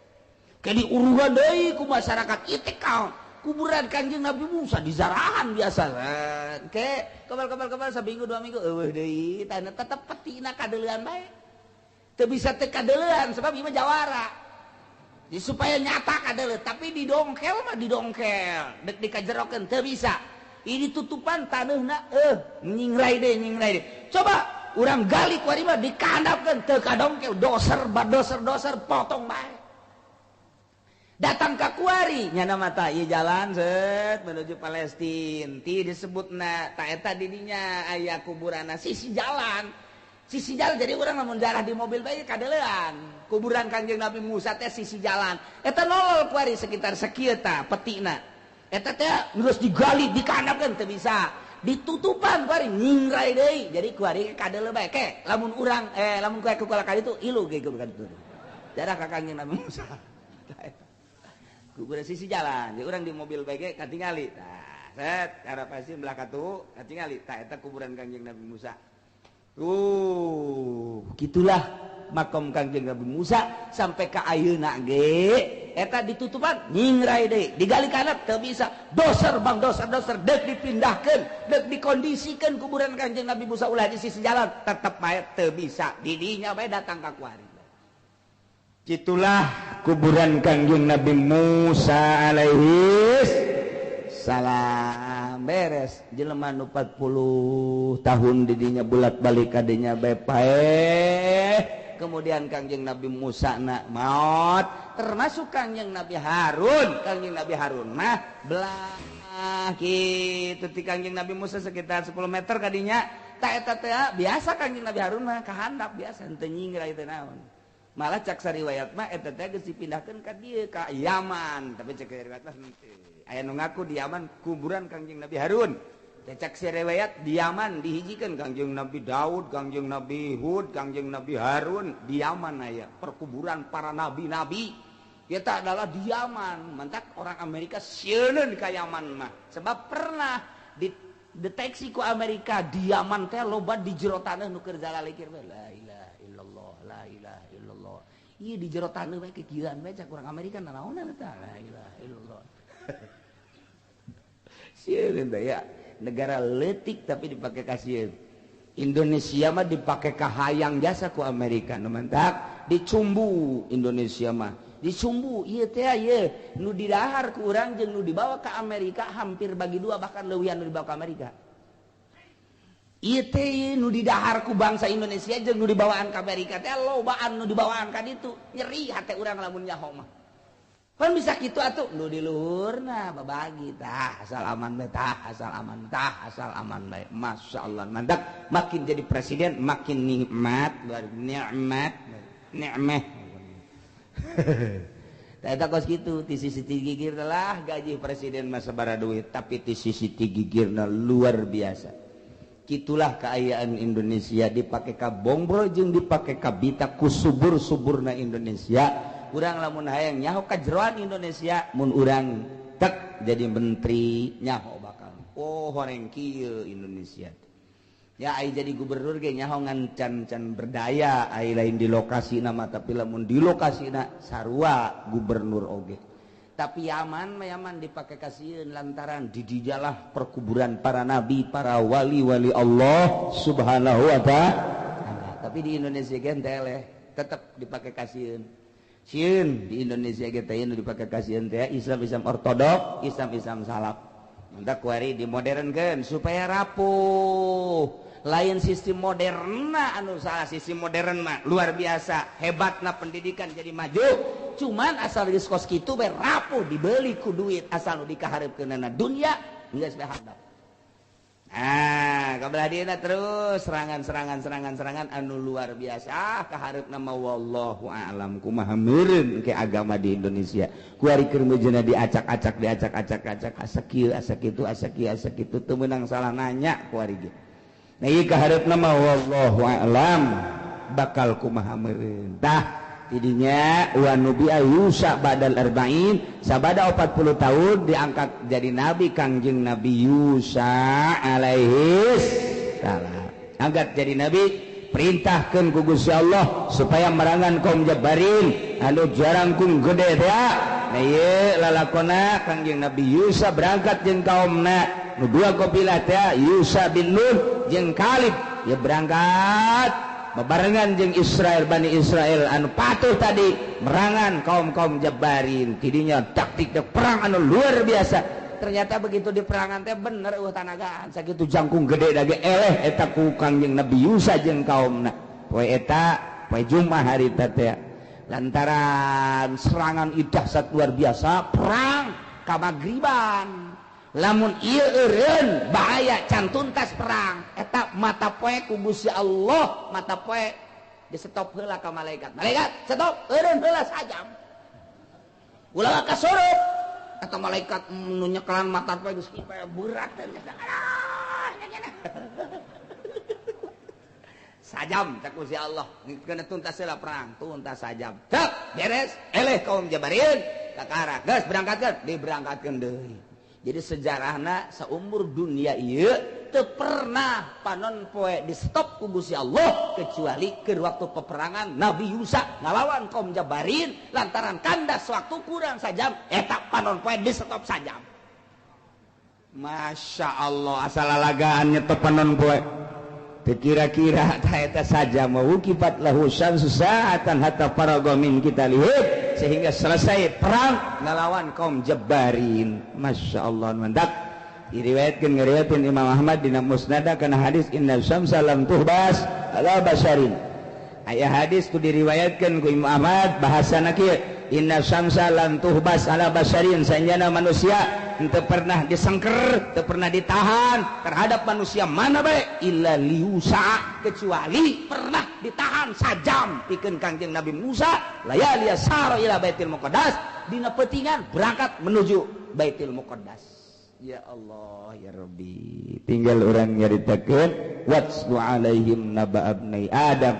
ke diurugan deui ku masyarakat ieu kaon kuburan Kangjeng Nabi Musa di zarahan biasa ke kebal-kebal-kebal seminggu 2 minggu eueuh deui tanah tetep petina kadeulean bae teu bisa teu kadeulean sebab ieu mah jawara di supaya nyata kadeuleu tapi didongkel mah didongkel dek dikajerokeun teu bisa ini tutupan taneuhna nyingrai deui coba urang gali ku ari mah dikandapkeun teu kadongkel doser badoser doser potong bae datang ke kuari nyana mata ieu jalan set menuju Palestina ti disebutna ta eta didinya aya kuburanna sisi jalan jadi urang lamun jarah di mobil bae kadeulean kuburan Kangjeng Nabi Musa teh sisi jalan eta nolol kuari sekitar sakieu tah petina eta teh geus digali dikandapkeun teu bisa ditutupan kuari nyingrai deui jadi kuari kadeuleu bae ke lamun urang lamun kuari ku kali itu ilu ge ku kali itu jarah ka Kangjeng Nabi Musa kuburan sisi jalan, jadi orang di mobil baik katingali. Tah, set cara pasti belah katu katingali. Tah eta kuburan Kangjeng Nabi Musa. Gitulah makom Kangjeng Nabi Musa sampai ka ayeuna ge eta ditutupan nyingrai deui, digali kana teu bisa. Doser bang doser doser deuk dipindahkeun, deuk dikondisikeun kuburan Kangjeng Nabi Musa ulah di sisi jalan, tetep bae teu bisa. Didinya bae datang ka kuari. Itulah kuburan Kangjeng Nabi Musa alaihi salam. Beres jelema nu 40 tahun didinya bulat-balik kadinya bae paeh. Kemudian Kangjeng Nabi Musa na maot, termasuk Kangjeng Nabi Harun. Kangjeng Nabi Harun mah belah kitu ti Kangjeng Nabi Musa sekitar 10 meter kadinya. Ta eta teh biasa Kangjeng Nabi Harun mah kahandap biasa henteu nyingrai teh naon. Malah cak sariwayat mah eta teh geus dipindahkeun ka dieu ka Yaman, tapi cak riwayat mah henteu. Aya nu ngaku di Yaman kuburan Kangjeng Nabi Harun. Cecak si riwayat di Yaman dihijikan Kangjeng Nabi Daud, Kangjeng Nabi Hud, Kangjeng Nabi Harun di Yaman aya perkuburan para nabi-nabi. Kita adalah di Yaman. Mantak orang Amerika sieun ka Yaman mah. Sebab pernah dideteksi ku Amerika di Yaman teh loba di jero taneuh nu keur zalalikir we la ilaha illallah la ilaha illallah. Ieu di jero taneuh we kekieuan we cak urang Amerika nanaonan eta la ilaha illallah. Sieun teh ya. Negara letik tapi dipakai kasieun. Indonesia mah dipakai kahayang jasa ku Amerika nu mantak dicumbu Indonesia mah dicumbu ieu teh ieu nu didahar ku urang jeung nu dibawa ke Amerika hampir bagi dua bahkan leuwihan nu dibawa ke Amerika. Ieu teh nu didahar ku bangsa Indonesia jeung nu dibawaan ke Amerika teh lobaan nu dibawaan ka ditu. Nyeri hate urang lamun nyaho mah. Kan bisa gitu atuh nu di luhurna babagi tah asal aman bae tah asal aman tah asal aman bae. Masya Allah mantak makin jadi presiden makin nikmat luar nikmat nikmeh. Eta kos kitu ti sisi ti gigir lah gaji presiden mah sabaraha duit tapi ti sisi ti gigirna luar biasa. Kitulah keayaan Indonesia dipake ka bongbro jeung dipake ka bita ku subur-suburna Indonesia. Urang lamun hayang nyaho kajeroan Indonesia mun urang tek jadi menteri nyaho bakal oh horeng kieu Indonesia ya ai jadi gubernur ge nyaho ngan can-can berdaya ai lain di lokasi nama tapi lamun di lokasina sarua gubernur oge. Tapi Yaman mah Yaman dipake kasieun lantaran didijalah perkuburan para nabi para wali-wali Allah subhanahu wa ta'ala. Tapi di Indonesia ge teh tetep dipake kasieun. Sieun di Indonesia kita ini dipakai kasihan teh Islam Islam ortodok, Islam Islam salaf. Mantap kuari dimodernkeun supaya rapuh. Lain sistem modern anu salah sistem modern mah luar biasa hebatna pendidikan jadi maju. Cuman asal geus kos kitu bae rapuh dibeli ku duit asal nu dikahareupkeunana dunya geus bae hadap. Nah, kabelah dieuna terus serangan-serangan anu luar biasa kahareupna mah wallahu a'lam kumaha meureun ke agama di Indonesia. Kuari keur meujeuhna diacak-acak diacak-acak-acak asa kieu asa kitu asa kieu asa kitu teu meunang salah nanya kuari ge. Nah, ieu kahareupna mah wallahu a'lam bakal kumaha meureun. Tah tidinya wa nubi'a Yusa badal arba'in sabada 40 tahun diangkat jadi nabi Kangjeng Nabi Yusa alaihis salam. Angkat jadi nabi perintahkeun ku Gusti Allah supaya merangan kaum Jabarin anu jarangkung gede teh. Nah ieu lalakona Kangjeng Nabi Yusa berangkat jeung kaumna nu dua kabilah teh Yusa bin Nun jeung Kalib ya berangkat bebarengan jeung Israel Bani Israel anu patuh tadi merangan kaum-kaum Jabarin tidinya taktik perang anu luar biasa. Ternyata begitu di perangan teh bener eueuh tanagaan sakitu jangkung gede dage eleh eta ku Kangjeng Nabi Yusa jeung kaumna poe eta poe Jumat harita teh lantaran serangan dahsyat luar biasa perang ka magriban lamun ieu eureun bahaya can tuntas perang eta mata poe ku Gusti Allah mata poe di stop heula ka malaikat malaikat stop eureun heula sajam ulah kasurup eta malaikat nu nyekelan mata poe geus berat teh sajam cak Gusti Allah keuna tuntas heula perang tuntas sajam cek beres eleh kaum Jabarin kakara geus berangkatkeun diberangkatkeun deui. Jadi sejarahna seumur dunia ieu teu pernah panon poe di stop ku Gusti Allah kecuali keur waktu peperangan Nabi Yusa ngalawan kaum Jabarin lantaran kandas waktu kurang sajam eta panon poe di stop sajam. Masya Allah asal lalagaan nyetop panon poe teu kira-kira tah eta sajam wukibat lahu syamsu sa'atan hatta faraga min kitalihim sehingga selesai perang ngelawan kaum Jabarin. Masya Allah mantap diriwayatkeun ngariwayatkeun Imam Ahmad dina Musnad kana hadis inna syamsa lam tuhbas ala basharin. Aya hadis ku diriwayatkeun ku Imam Ahmad bahasana kieu inna syamsa lam tuhbas ala basharin sanjana manusia henteu pernah disengker teu pernah ditahan terhadap manusia mana bae illa liusa kecuali pernah ditahan sajam pikeun Kangjeng Nabi Musa layali sara ila Baitul Muqaddas dina peutingan berangkat menuju Baitul Muqaddas. Ya Allah ya Rabbi, tinggal orang nyaritakeun watlu alaihim naba abnai Adam.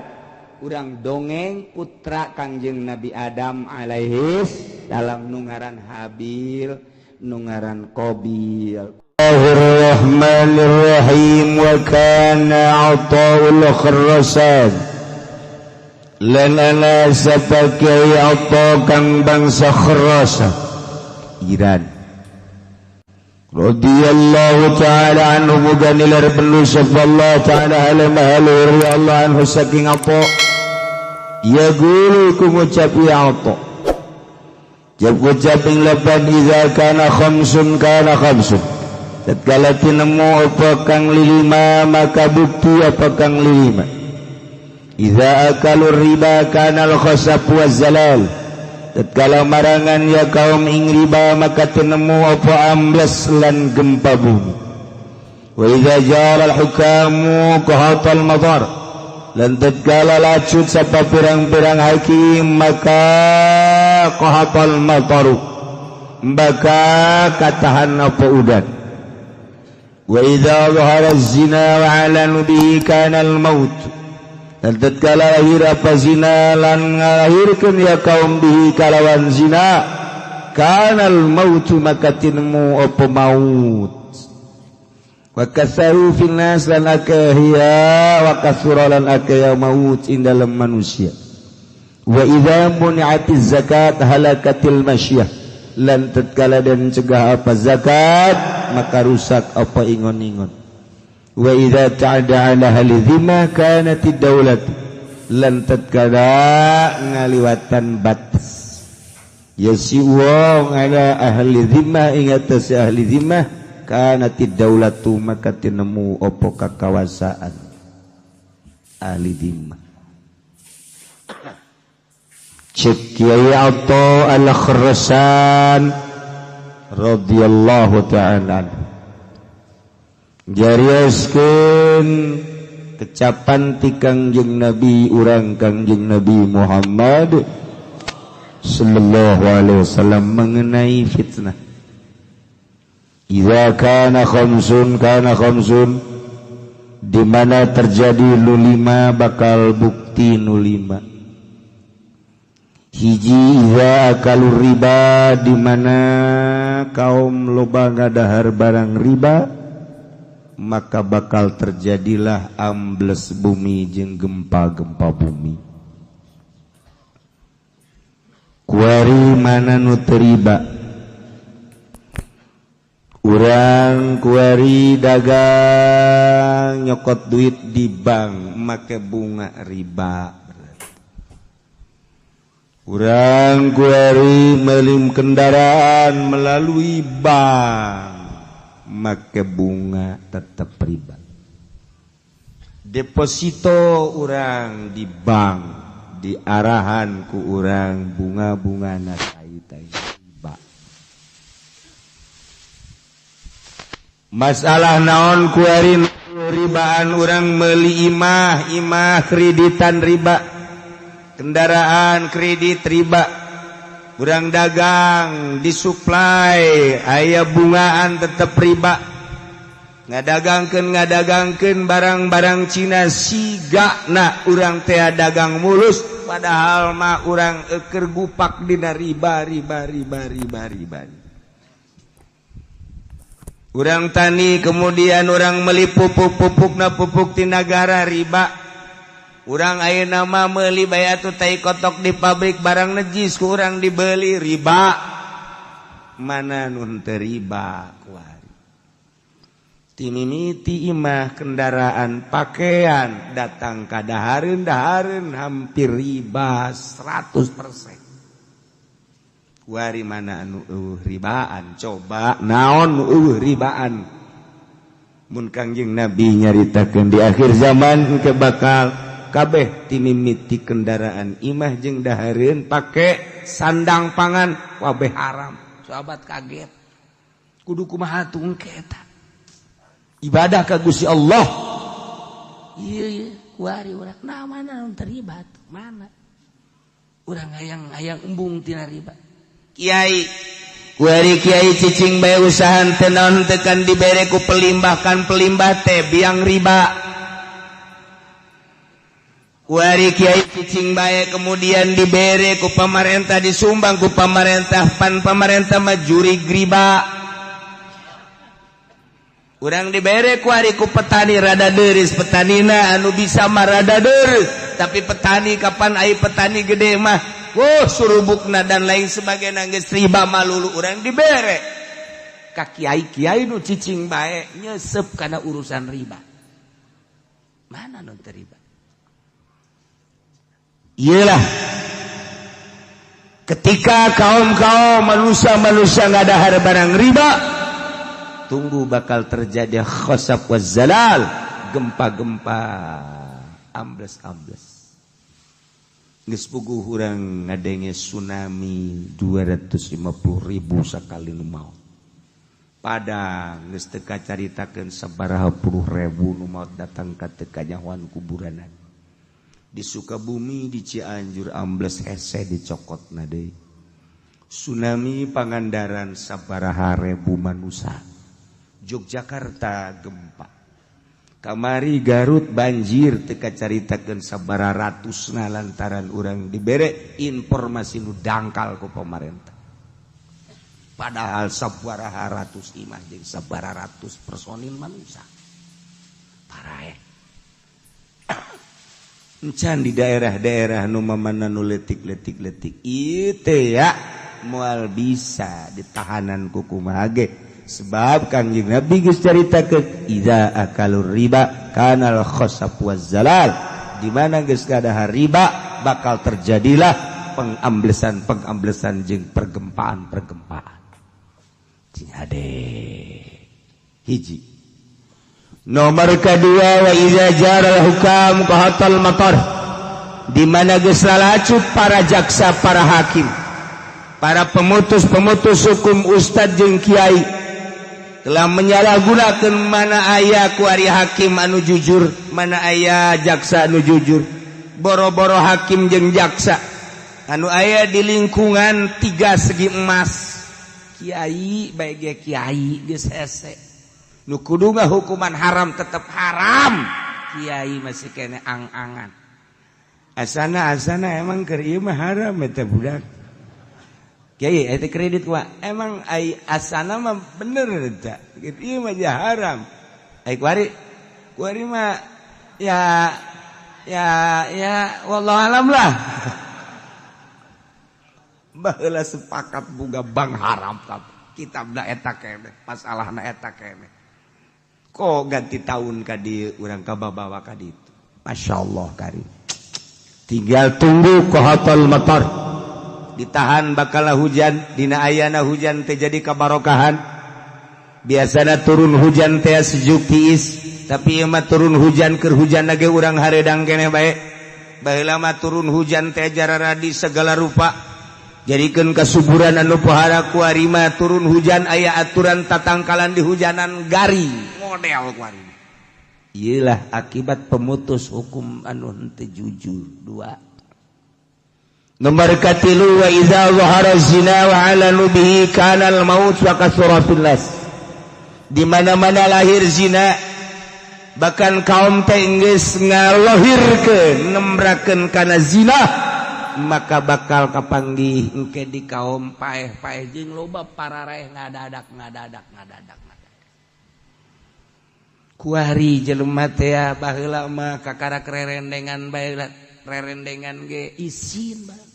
Urang dongeng putra Kangjeng Nabi Adam alaihis dalam nungaran Habil, nungaran Qabil. Bismillahirrahmanirrahim. Wa kana Athaul Khurasan lan ana sebagai Atha kang bangsa Khurasan Iran radhiyallahu ta'ala anhu, muga nilar perlu sapa Allah ta'ala halamahalu radhiyallahu anhu saking apa ya guru ku ngucap ya Atha jab ngucap ing lapan iza kana khamsun kana khamsun tatkala tinemu apa kang lima maka bukti apa kang lima. Iza akalur riba kana al khasab wa zalal tatkala marangan ya kaum ing riba maka tinemu apa ambles lan gempa bumi. Wa iza jara al hukamu qahatal madar lan tatkala lacut sapa pirang-pirang hakim maka qahatal mataru maka katahan apa udan. Wa idza zahara az-zina wa 'alanu bihi kana al-maut dan tatkala lahir apa zina lan ngalahirkeun ya kaum bihi kalawan zina kana al-maut maka tinemu apa maut. Wa kasaru fil nas lan akhiya wa kasura lan akhiya maut ing dalam manusia. Wa idza muni'atiz zakat halakatil masyiyah lan tatkala dan cegah apa zakat maka rusak apa ingon-ingon. Wa idza ta'ada ala ahli dhimma kanatid daulat lan tatkala ngaliwatan batas ya si wong ala ahli dhimma ing atas ahli dhimma kanatid daulatu maka tinemu apa kakawasaan ahli dhimma. Cek Kiai Atha Al-Khurasan radhiyallahu ta'ala jariaskeun kecapan ti Kangjeng Nabi urang Kangjeng Nabi Muhammad sallallahu alaihi wasallam mengenai fitnah. Idza kana khamsun kana khamsun, di mana terjadi nu lima bakal bukti nu lima. Hiji idza akalur riba, di mana kaum loba ngadahar barang riba maka bakal terjadilah ambles bumi jeung gempa-gempa bumi. Kuari mana nu teu riba? Urang kuari dagang nyokot duit di bank make bunga riba. Urang kuari melim kendaraan melalui bank make bunga tetap riba. Deposito urang di bank diarahan ku urang bunga-bunga na tai riba. Masalah naon kuari ribaan urang meuli imah, imah kreditan riba, kendaraan kredit riba, urang dagang disuplai aya bungaan tetep riba, ngadagangkeun barang-barang Cina sigana urang teh dagang mulus padahal mah urang eukeur gupak dina riba riba riba riba riba. Urang tani kemudian urang meuli pupuk-pupukna pupuk ti nagara riba. Urang ayeuna mah meuli bayatu tai kotok di pabrik barang najis ku urang dibeli riba. Mana nu henteu riba kuari. Timimiti imah kendaraan pakaian datang ka dahareun dahareun hampir riba 100%. Kuari mana anu eueuh ribaan, coba naon nu eueuh ribaan. Mun Kangjeng Nabi nyaritakeun di akhir zaman engke bakal kabeh timimiti kendaraan imah jeung dahareun pake sandang pangan kabeh haram. Sahabat kaget. Kudu kumaha tuh engke eta? Ibadah ka Gusti Allah. Ieu ieu kuari urang nah mana nu terlibat? Mana? Urang hayang embung tina riba. Kiai Kuari kiai cicing bae usahan teu naon teu kan dibere ku pelimbah, kan pelimbah teh biang riba. Kuari kiai cicing bae kemudian dibere ku pamarentah, disumbang ku pamarentah, pan pamarentah mah jurig riba. Urang dibere kuari ku petani rada deris, petanina anu bisa mah rada deris, tapi petani kapan ai petani gede mah wuh surubukna dan lain sebagainya geus riba malulu. Urang dibere ka kiai-kiai nu cicing bae nyesep kana urusan riba. Mana nu teu riba? Iyalah ketika kaum-kaum manusia-manusia ngadahar barang riba, tunggu bakal terjadi khosaf wa zalal, gempa-gempa, ambles-ambles. Geus puguh urang ngadenge tsunami 250.000 sakali nu maot. Padang geus teu kacaritakeun sabaraha puluh ribu nu maot datang ka teu kanyahoan kuburanan. Di Sukabumi, di Cianjur ambles hese dicokotna deui. Tsunami Pangandaran sabaraha ribu manusia. Yogyakarta gempa. Kamari Garut banjir teu kacaritakeun sabaraha ratusna lantaran urang dibere informasi nu dangkal ku pamarentah. Padahal sabaraha ratus imah jeung sabaraha ratus personil manusia. Paraeh. Encan di daerah-daerah nu mamana nu leutik-leutik-leutik ieu teh ya moal bisa ditahanan ku kumaha ge. Sebab Kangjeng Nabi geus caritakeun idza akalur riba kanal khasab waz zalal, di mana geus kadahar riba bakal terjadilah pengamblesan-pengamblesan jeung pergempaan-pergempaan. Cing hade hiji. Nomor kedua, wa idza jaral hukam qahatal matar, di mana geus lalacut para jaksa, para hakim, para pemutus-pemutus hukum, ustad jeung kiai telah menyalahgunakan. Mana aya kuari hakim anu jujur, mana aya jaksa anu jujur? Boro-boro hakim jeung jaksa anu aya di lingkungan tiga segi emas, kiai bae ge kiai geus hese. Nu kudu hukuman haram tetep haram, kiai masih kene ang-angan. Asana asana emang keur ieu mah haram eta budak. Kiai eta kredit wa emang ai asana mah bener eta. Gitu ieu mah haram. Ai kuari kuari mah ya ya ya wallahu alam lah. Baheula sepakat boga bank haram kitabna eta keneh, masalahna eta keneh. Kok ganti tahun ka dieu urang kababawa ka ditu. Masyaallah karim. Tinggal tunggu qahatal matar. Ditahan bakal hujan, dina ayana hujan teh jadi kabarokahan. Biasana turun hujan teh sejuk tiis, tapi ieu mah turun hujan keur hujan ge urang haredang keneh bae. Baheula mah turun hujan teh jararadi segala rupa. Jadikeun kasuburan anu pohara. Kuari mah turun hujan aya aturan tatangkalan di hujanan garing model kuari. Iyalah akibat pemutus hukum anu henteu jujur. Dua. Nomor katilu, wa idza zahara zina wa alanu bihi kana al maut wa kasura fil nas. Di mana-mana lahir zina, bahkan kaum teh geus ngalohirkeun nembrakeun kana zina, maka bakal kapanggih engke di kaum paeh-paeh jeung loba pararaeh ngadadak ngadadak ngadadak. Kuari jelema teh baheula mah kakara rerendengan bae, rerendengan ge isin bae.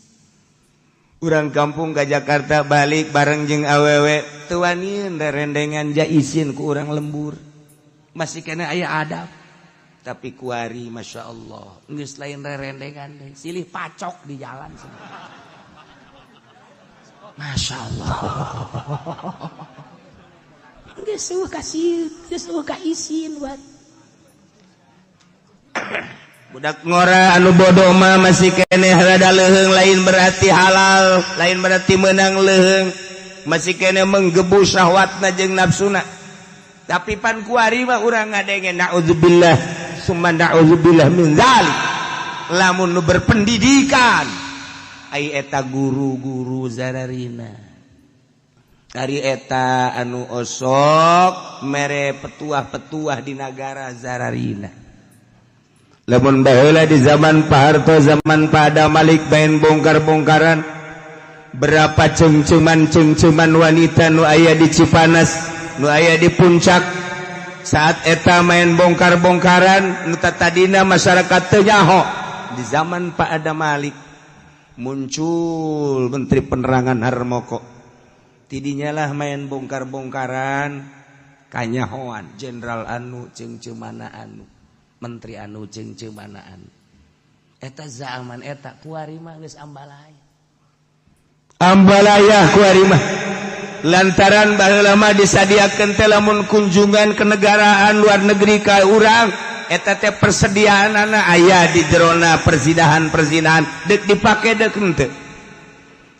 Urang kampung ke Jakarta balik bareng jeung awewe teu wanian rerendengan ja isin ku urang lembur. Masih kena aya adab. Tapi kuari Masya Allah geus lain rerendengan deh, silih pacok di jalan semua. Masya Allah. Geus eueuh kasih, geus eueuh ka isin buat. Budak ngora anu bodoh mah masih keneh rada leuheung, lain berarti halal, lain berarti menang leuheung. Masih keneh menggebu syahwatna jeung nafsuna. Tapi pan kuari mah urang ngadenge naudzubillah summa naudzubillah min dzalik. Lamun nu berpendidikan ai eta guru-guru zararina. Ari eta anu osok mere petuah-petuah di nagara zararina. Lamun baheula di zaman Pak Harto, zaman Pak Adam Malik main bongkar-bongkaran, berapa cengceman-cengceman wanita nu aya di Cipanas, nu aya di Puncak saat eta main bongkar-bongkaran, nu tadina masyarakat teu nyaho. Di zaman Pak Adam Malik muncul Menteri Penerangan Harmoko, tidinya lah main bongkar-bongkaran kanyahoan jenderal anu cengcemana anu, menteri anu cengcemana anu. Eta zaman eta kuari mah geus ambalaya. Ambalaya kuari mah. Lantaran baheula mah disadiakeun teh lamun kunjungan kenegaraan luar negeri ka urang, eta teh persediaanana aya di jerona perzinahan-perzinahan deuk dipake deuk henteu.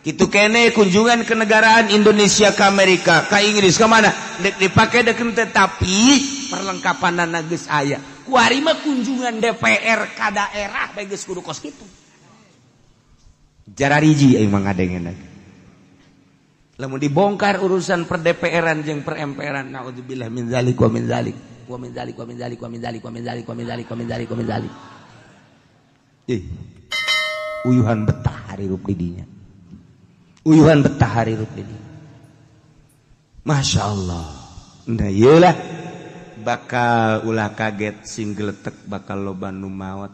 Kitu kene kunjungan kenegaraan Indonesia ke Amerika, ke Inggris, ke mana deuk dipake deuk henteu, tapi perlengkapanana geus aya. Kuari mah kunjungan DPR ka daerah bae geus kudu kos kitu. Jarariji aing mah ngadengeuna. Lamun dibongkar urusan per DPR-an jeung per MPR-an, naudzubillah min zalik wa min zalik wa min zalik wa min zalik wa min zalik wa min zalik wa min zalik wa min zalik wa min zalik. Ih. Uyuhan betah hirup di dinya. Uyuhan betah hirup di dinya. Masya Allah. Nah iyalah bakal ulah kaget sing geletek bakal loba nu maot.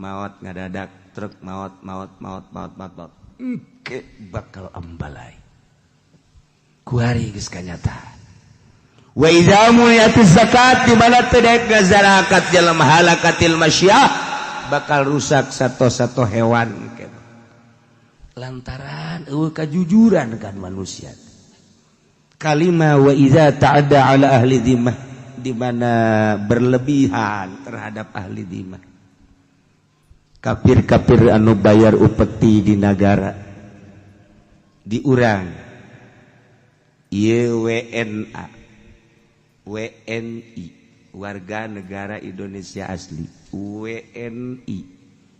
Maot ngadadak truk maot maot maot maot maot maot. Engke bakal ambalai. Kuari geus kanyataan. Wa idza muniyatiz zakat, di mana teu daek ngazarakat jelema halakatil masyah, bakal rusak sato-sato hewan. Lantaran eueuh kajujuran kan manusia. Kalima wa idza ta'adda ala ahli dhimmah, di mana berlebihan terhadap ahli dhimmah. Kafir-kafir anu bayar upeti di nagara di urang ieu WNA WNI warga negara Indonesia asli, WNI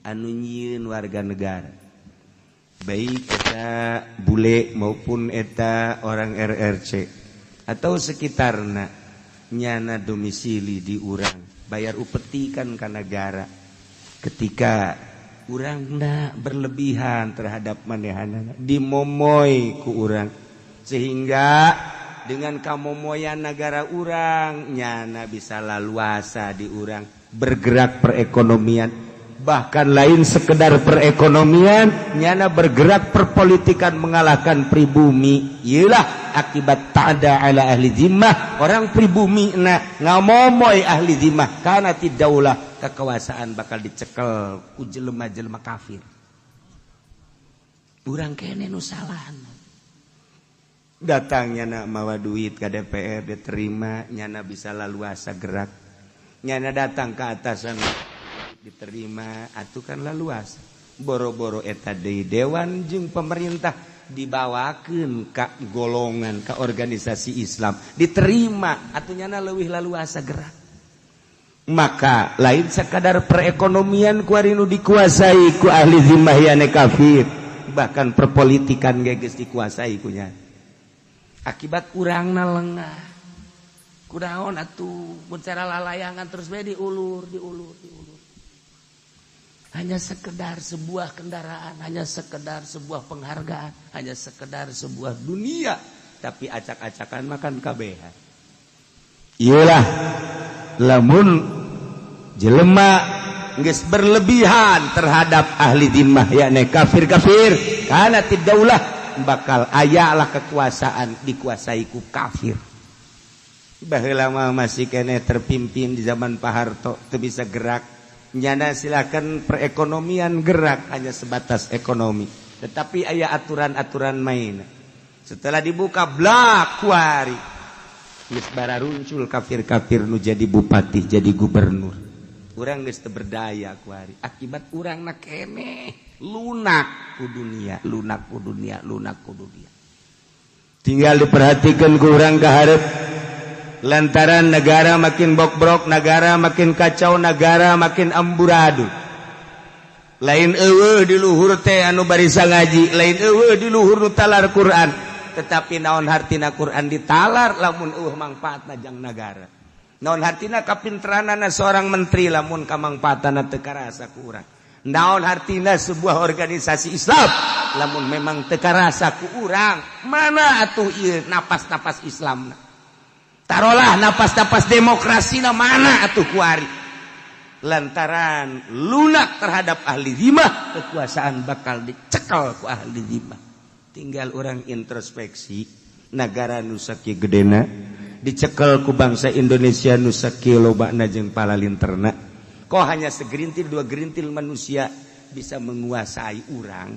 anu nyieun warga negara, baik eta bule maupun eta orang RRC atau sekitarna, nyana domisili di urang bayar upeti kan ka negara. Ketika urangna berlebihan terhadap manehanana dimomoy ku urang, sehingga dengan kamomoyan negara urang nyana bisa laluasa di urang bergerak perekonomian, bahkan lain sekedar perekonomian, nyana bergerak perpolitikan mengalahkan pribumi. Iyalah akibat ta'ada ala ahli zimmah, orang pribumi na ngamomoy ahli zimmah karena tidaulah kekuasaan bakal dicekel ku jelema-jelema kafir. Urang kene nu salah. Datang nyana mawa duit ke DPR diterima, nyana bisa laluasa gerak. Nyana datang ke atasan diterima, atuh kan laluasa. Boro-boro eta deui dewan jeung pemerintah dibawakeun ka golongan, ka organisasi Islam diterima, atuh nyana leuwih laluasa gerak. Maka lain sekadar perekonomian kuari nu dikuasai ku ahli zimmah yane kafir, bahkan perpolitikan ge geus dikuasai kunya. Akibat urangna lengah. Kunaon atuh mun cara lalayangan terus bae diulur, diulur, diulur. Hanya sekedar sebuah kendaraan, hanya sekedar sebuah penghargaan, hanya sekedar sebuah dunia, tapi acak-acakan makan kabehan. Iyalah lamun jelema geus berlebihan terhadap ahli zimmah yakni kafir-kafir, kana tidaulah bakal ayalah kekuasaan dikuasai ku kafir. Baheula mah masih keneh terpimpin di zaman Pak Harto teu bisa gerak. Nyana silakan perekonomian gerak hanya sebatas ekonomi, tetapi aya aturan-aturan main. Setelah dibuka blak kuari geus bararuncul kafir-kafir nu jadi bupati, jadi gubernur. Urang geus teu berdaya kuari akibat urangna keneh lunak ku dunia, lunak ku dunia, lunak ku dunia. Tinggal diperhatikan ku urang ka hareup. Lantaran negara makin bokbrok, negara makin kacau, negara makin amburadul. Lain eueuh di luhur teh anu barisa ngaji, lain eueuh di luhur nu talar Quran. Tetapi naon hartina Quran ditalar lamun euweuh mangfaatna jang nagara? Naon hartina kapinteranana seorang menteri lamun kamangfaatana teu karasa ku urang? Naon hartina sebuah organisasi Islam lamun memang teu karasa ku urang? Mana atuh ieu napas-napas Islam? Tarolah napas-napas demokrasi na, mana atuh kuari? Lantaran lunak terhadap ahli zimah, kekuasaan bakal dicekel ku ahli zimah. Tinggal urang introspeksi, negara nu sakieu gedena dicekel ku bangsa Indonesia nu sakieu lobana jeung palalinterna. Kok hanya segerintil dua gerintil manusia bisa menguasai urang?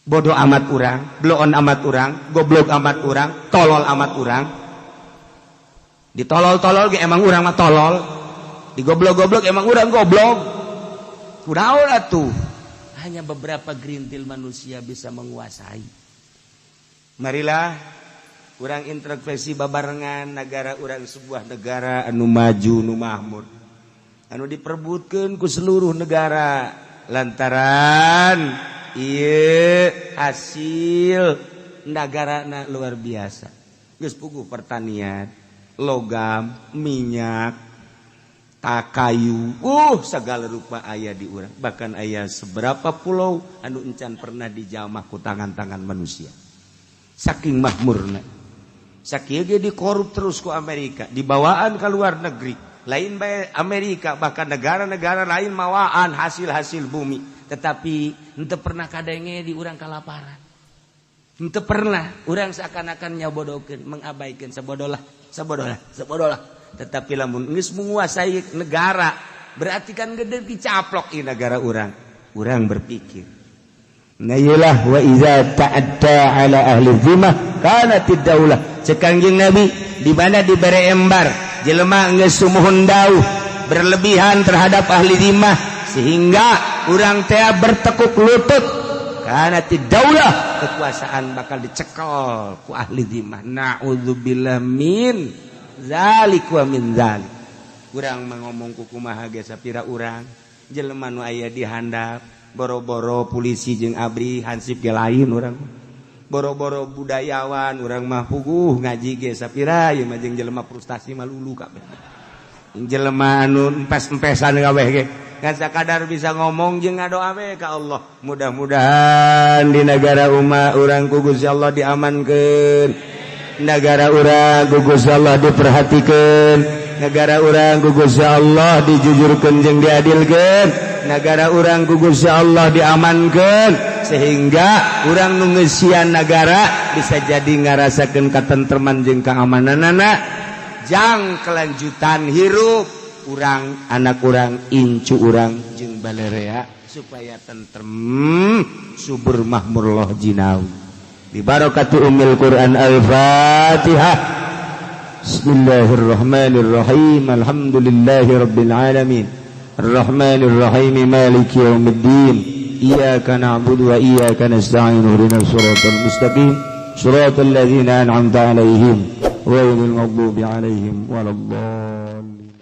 Bodoh amat urang, bloon amat urang, goblok amat urang, tolol amat urang. Ditolol-tolol ge emang urang mah tolol, digoblok-goblok emang urang goblok. Kunaon atuh hanya beberapa gerintil manusia bisa menguasai? Marilah urang introspeksi babarengan. Negara urang sebuah negara anu maju, nu makmur, anu diperbutkan ku seluruh negara lantaran ieu hasil negara luar biasa. Geus puguh pertanian, logam, minyak, tak kayu, segala rupa aya di urang. Bahkan aya seberapa pulau anu encan pernah dijamah ku tangan-tangan manusia, saking makmurna. Sakieu ge dikorup terus ku Amerika, dibawaan ke luar negeri. Lain bae Amerika, bahkan negara-negara lain mawaan hasil-hasil bumi, tetapi henteu pernah kadenge di urang kalaparan. Henteu pernah. Urang seakan-akan nyabodokeun, mengabaikan, sabodolah, sabodolah, sabodolah. Tetapi lamun geus menguasai negara, berarti kan gede dicaplok di negara urang. Urang berpikir, nah, iyalah, wa iza ta'adda ala ahli zimmah kanatid daulah. Cek Kangjeng Nabi, di mana dibere embar jelema geus sumuhun dauh berlebihan terhadap ahli zimmah sehingga urang teh bertekuk lutut, kanatid daulah, kekuasaan bakal dicekel ku ahli zimmah. Na'udzubillah min zalik wa min zalik. Urang mah ngomong ku kumaha ge sapira urang jelema nu aya di handap, boro-boro polisi jeung ABRI, hansip ge lain urang. Boro-boro budayawan, urang mah puguh ngaji ge sapira. Ieu mah jeung jelema frustasi mah lulu kabeh. Jelema anu empes-empesan kabeh ge ngan sakadar bisa ngomong jeung ngadoa we ka Allah. Mudah-mudahan di negara umat urang ku Gusti Allah diamankeun, negara urang ku Gusti Allah diperhatikeun, negara urang ku Gusti Allah dijujurkeun jeung diadilkeun, negara urang ku Gusti Allah diamankeun, sehingga urang nu ngeusian negara bisa jadi ngarasakeun katentreman jeung keamananana jang kelanjutan hirup urang, anak urang, incu urang jeung balerea, supaya tentrem, subur, makmur, loh jinawi. Bi barakati ummil Quran. Al-Fatihah. Bismillahirrahmanirrahim. Alhamdulillahi rabbil alamin, Arrahmanirrahim, Maliki yaumiddin. Iyyaka na'budu wa iyyaka nasta'in. Ihdinas siratal mustaqim, siratal ladzina an'amta 'alaihim, ghairil maghdubi 'alaihim waladdallin.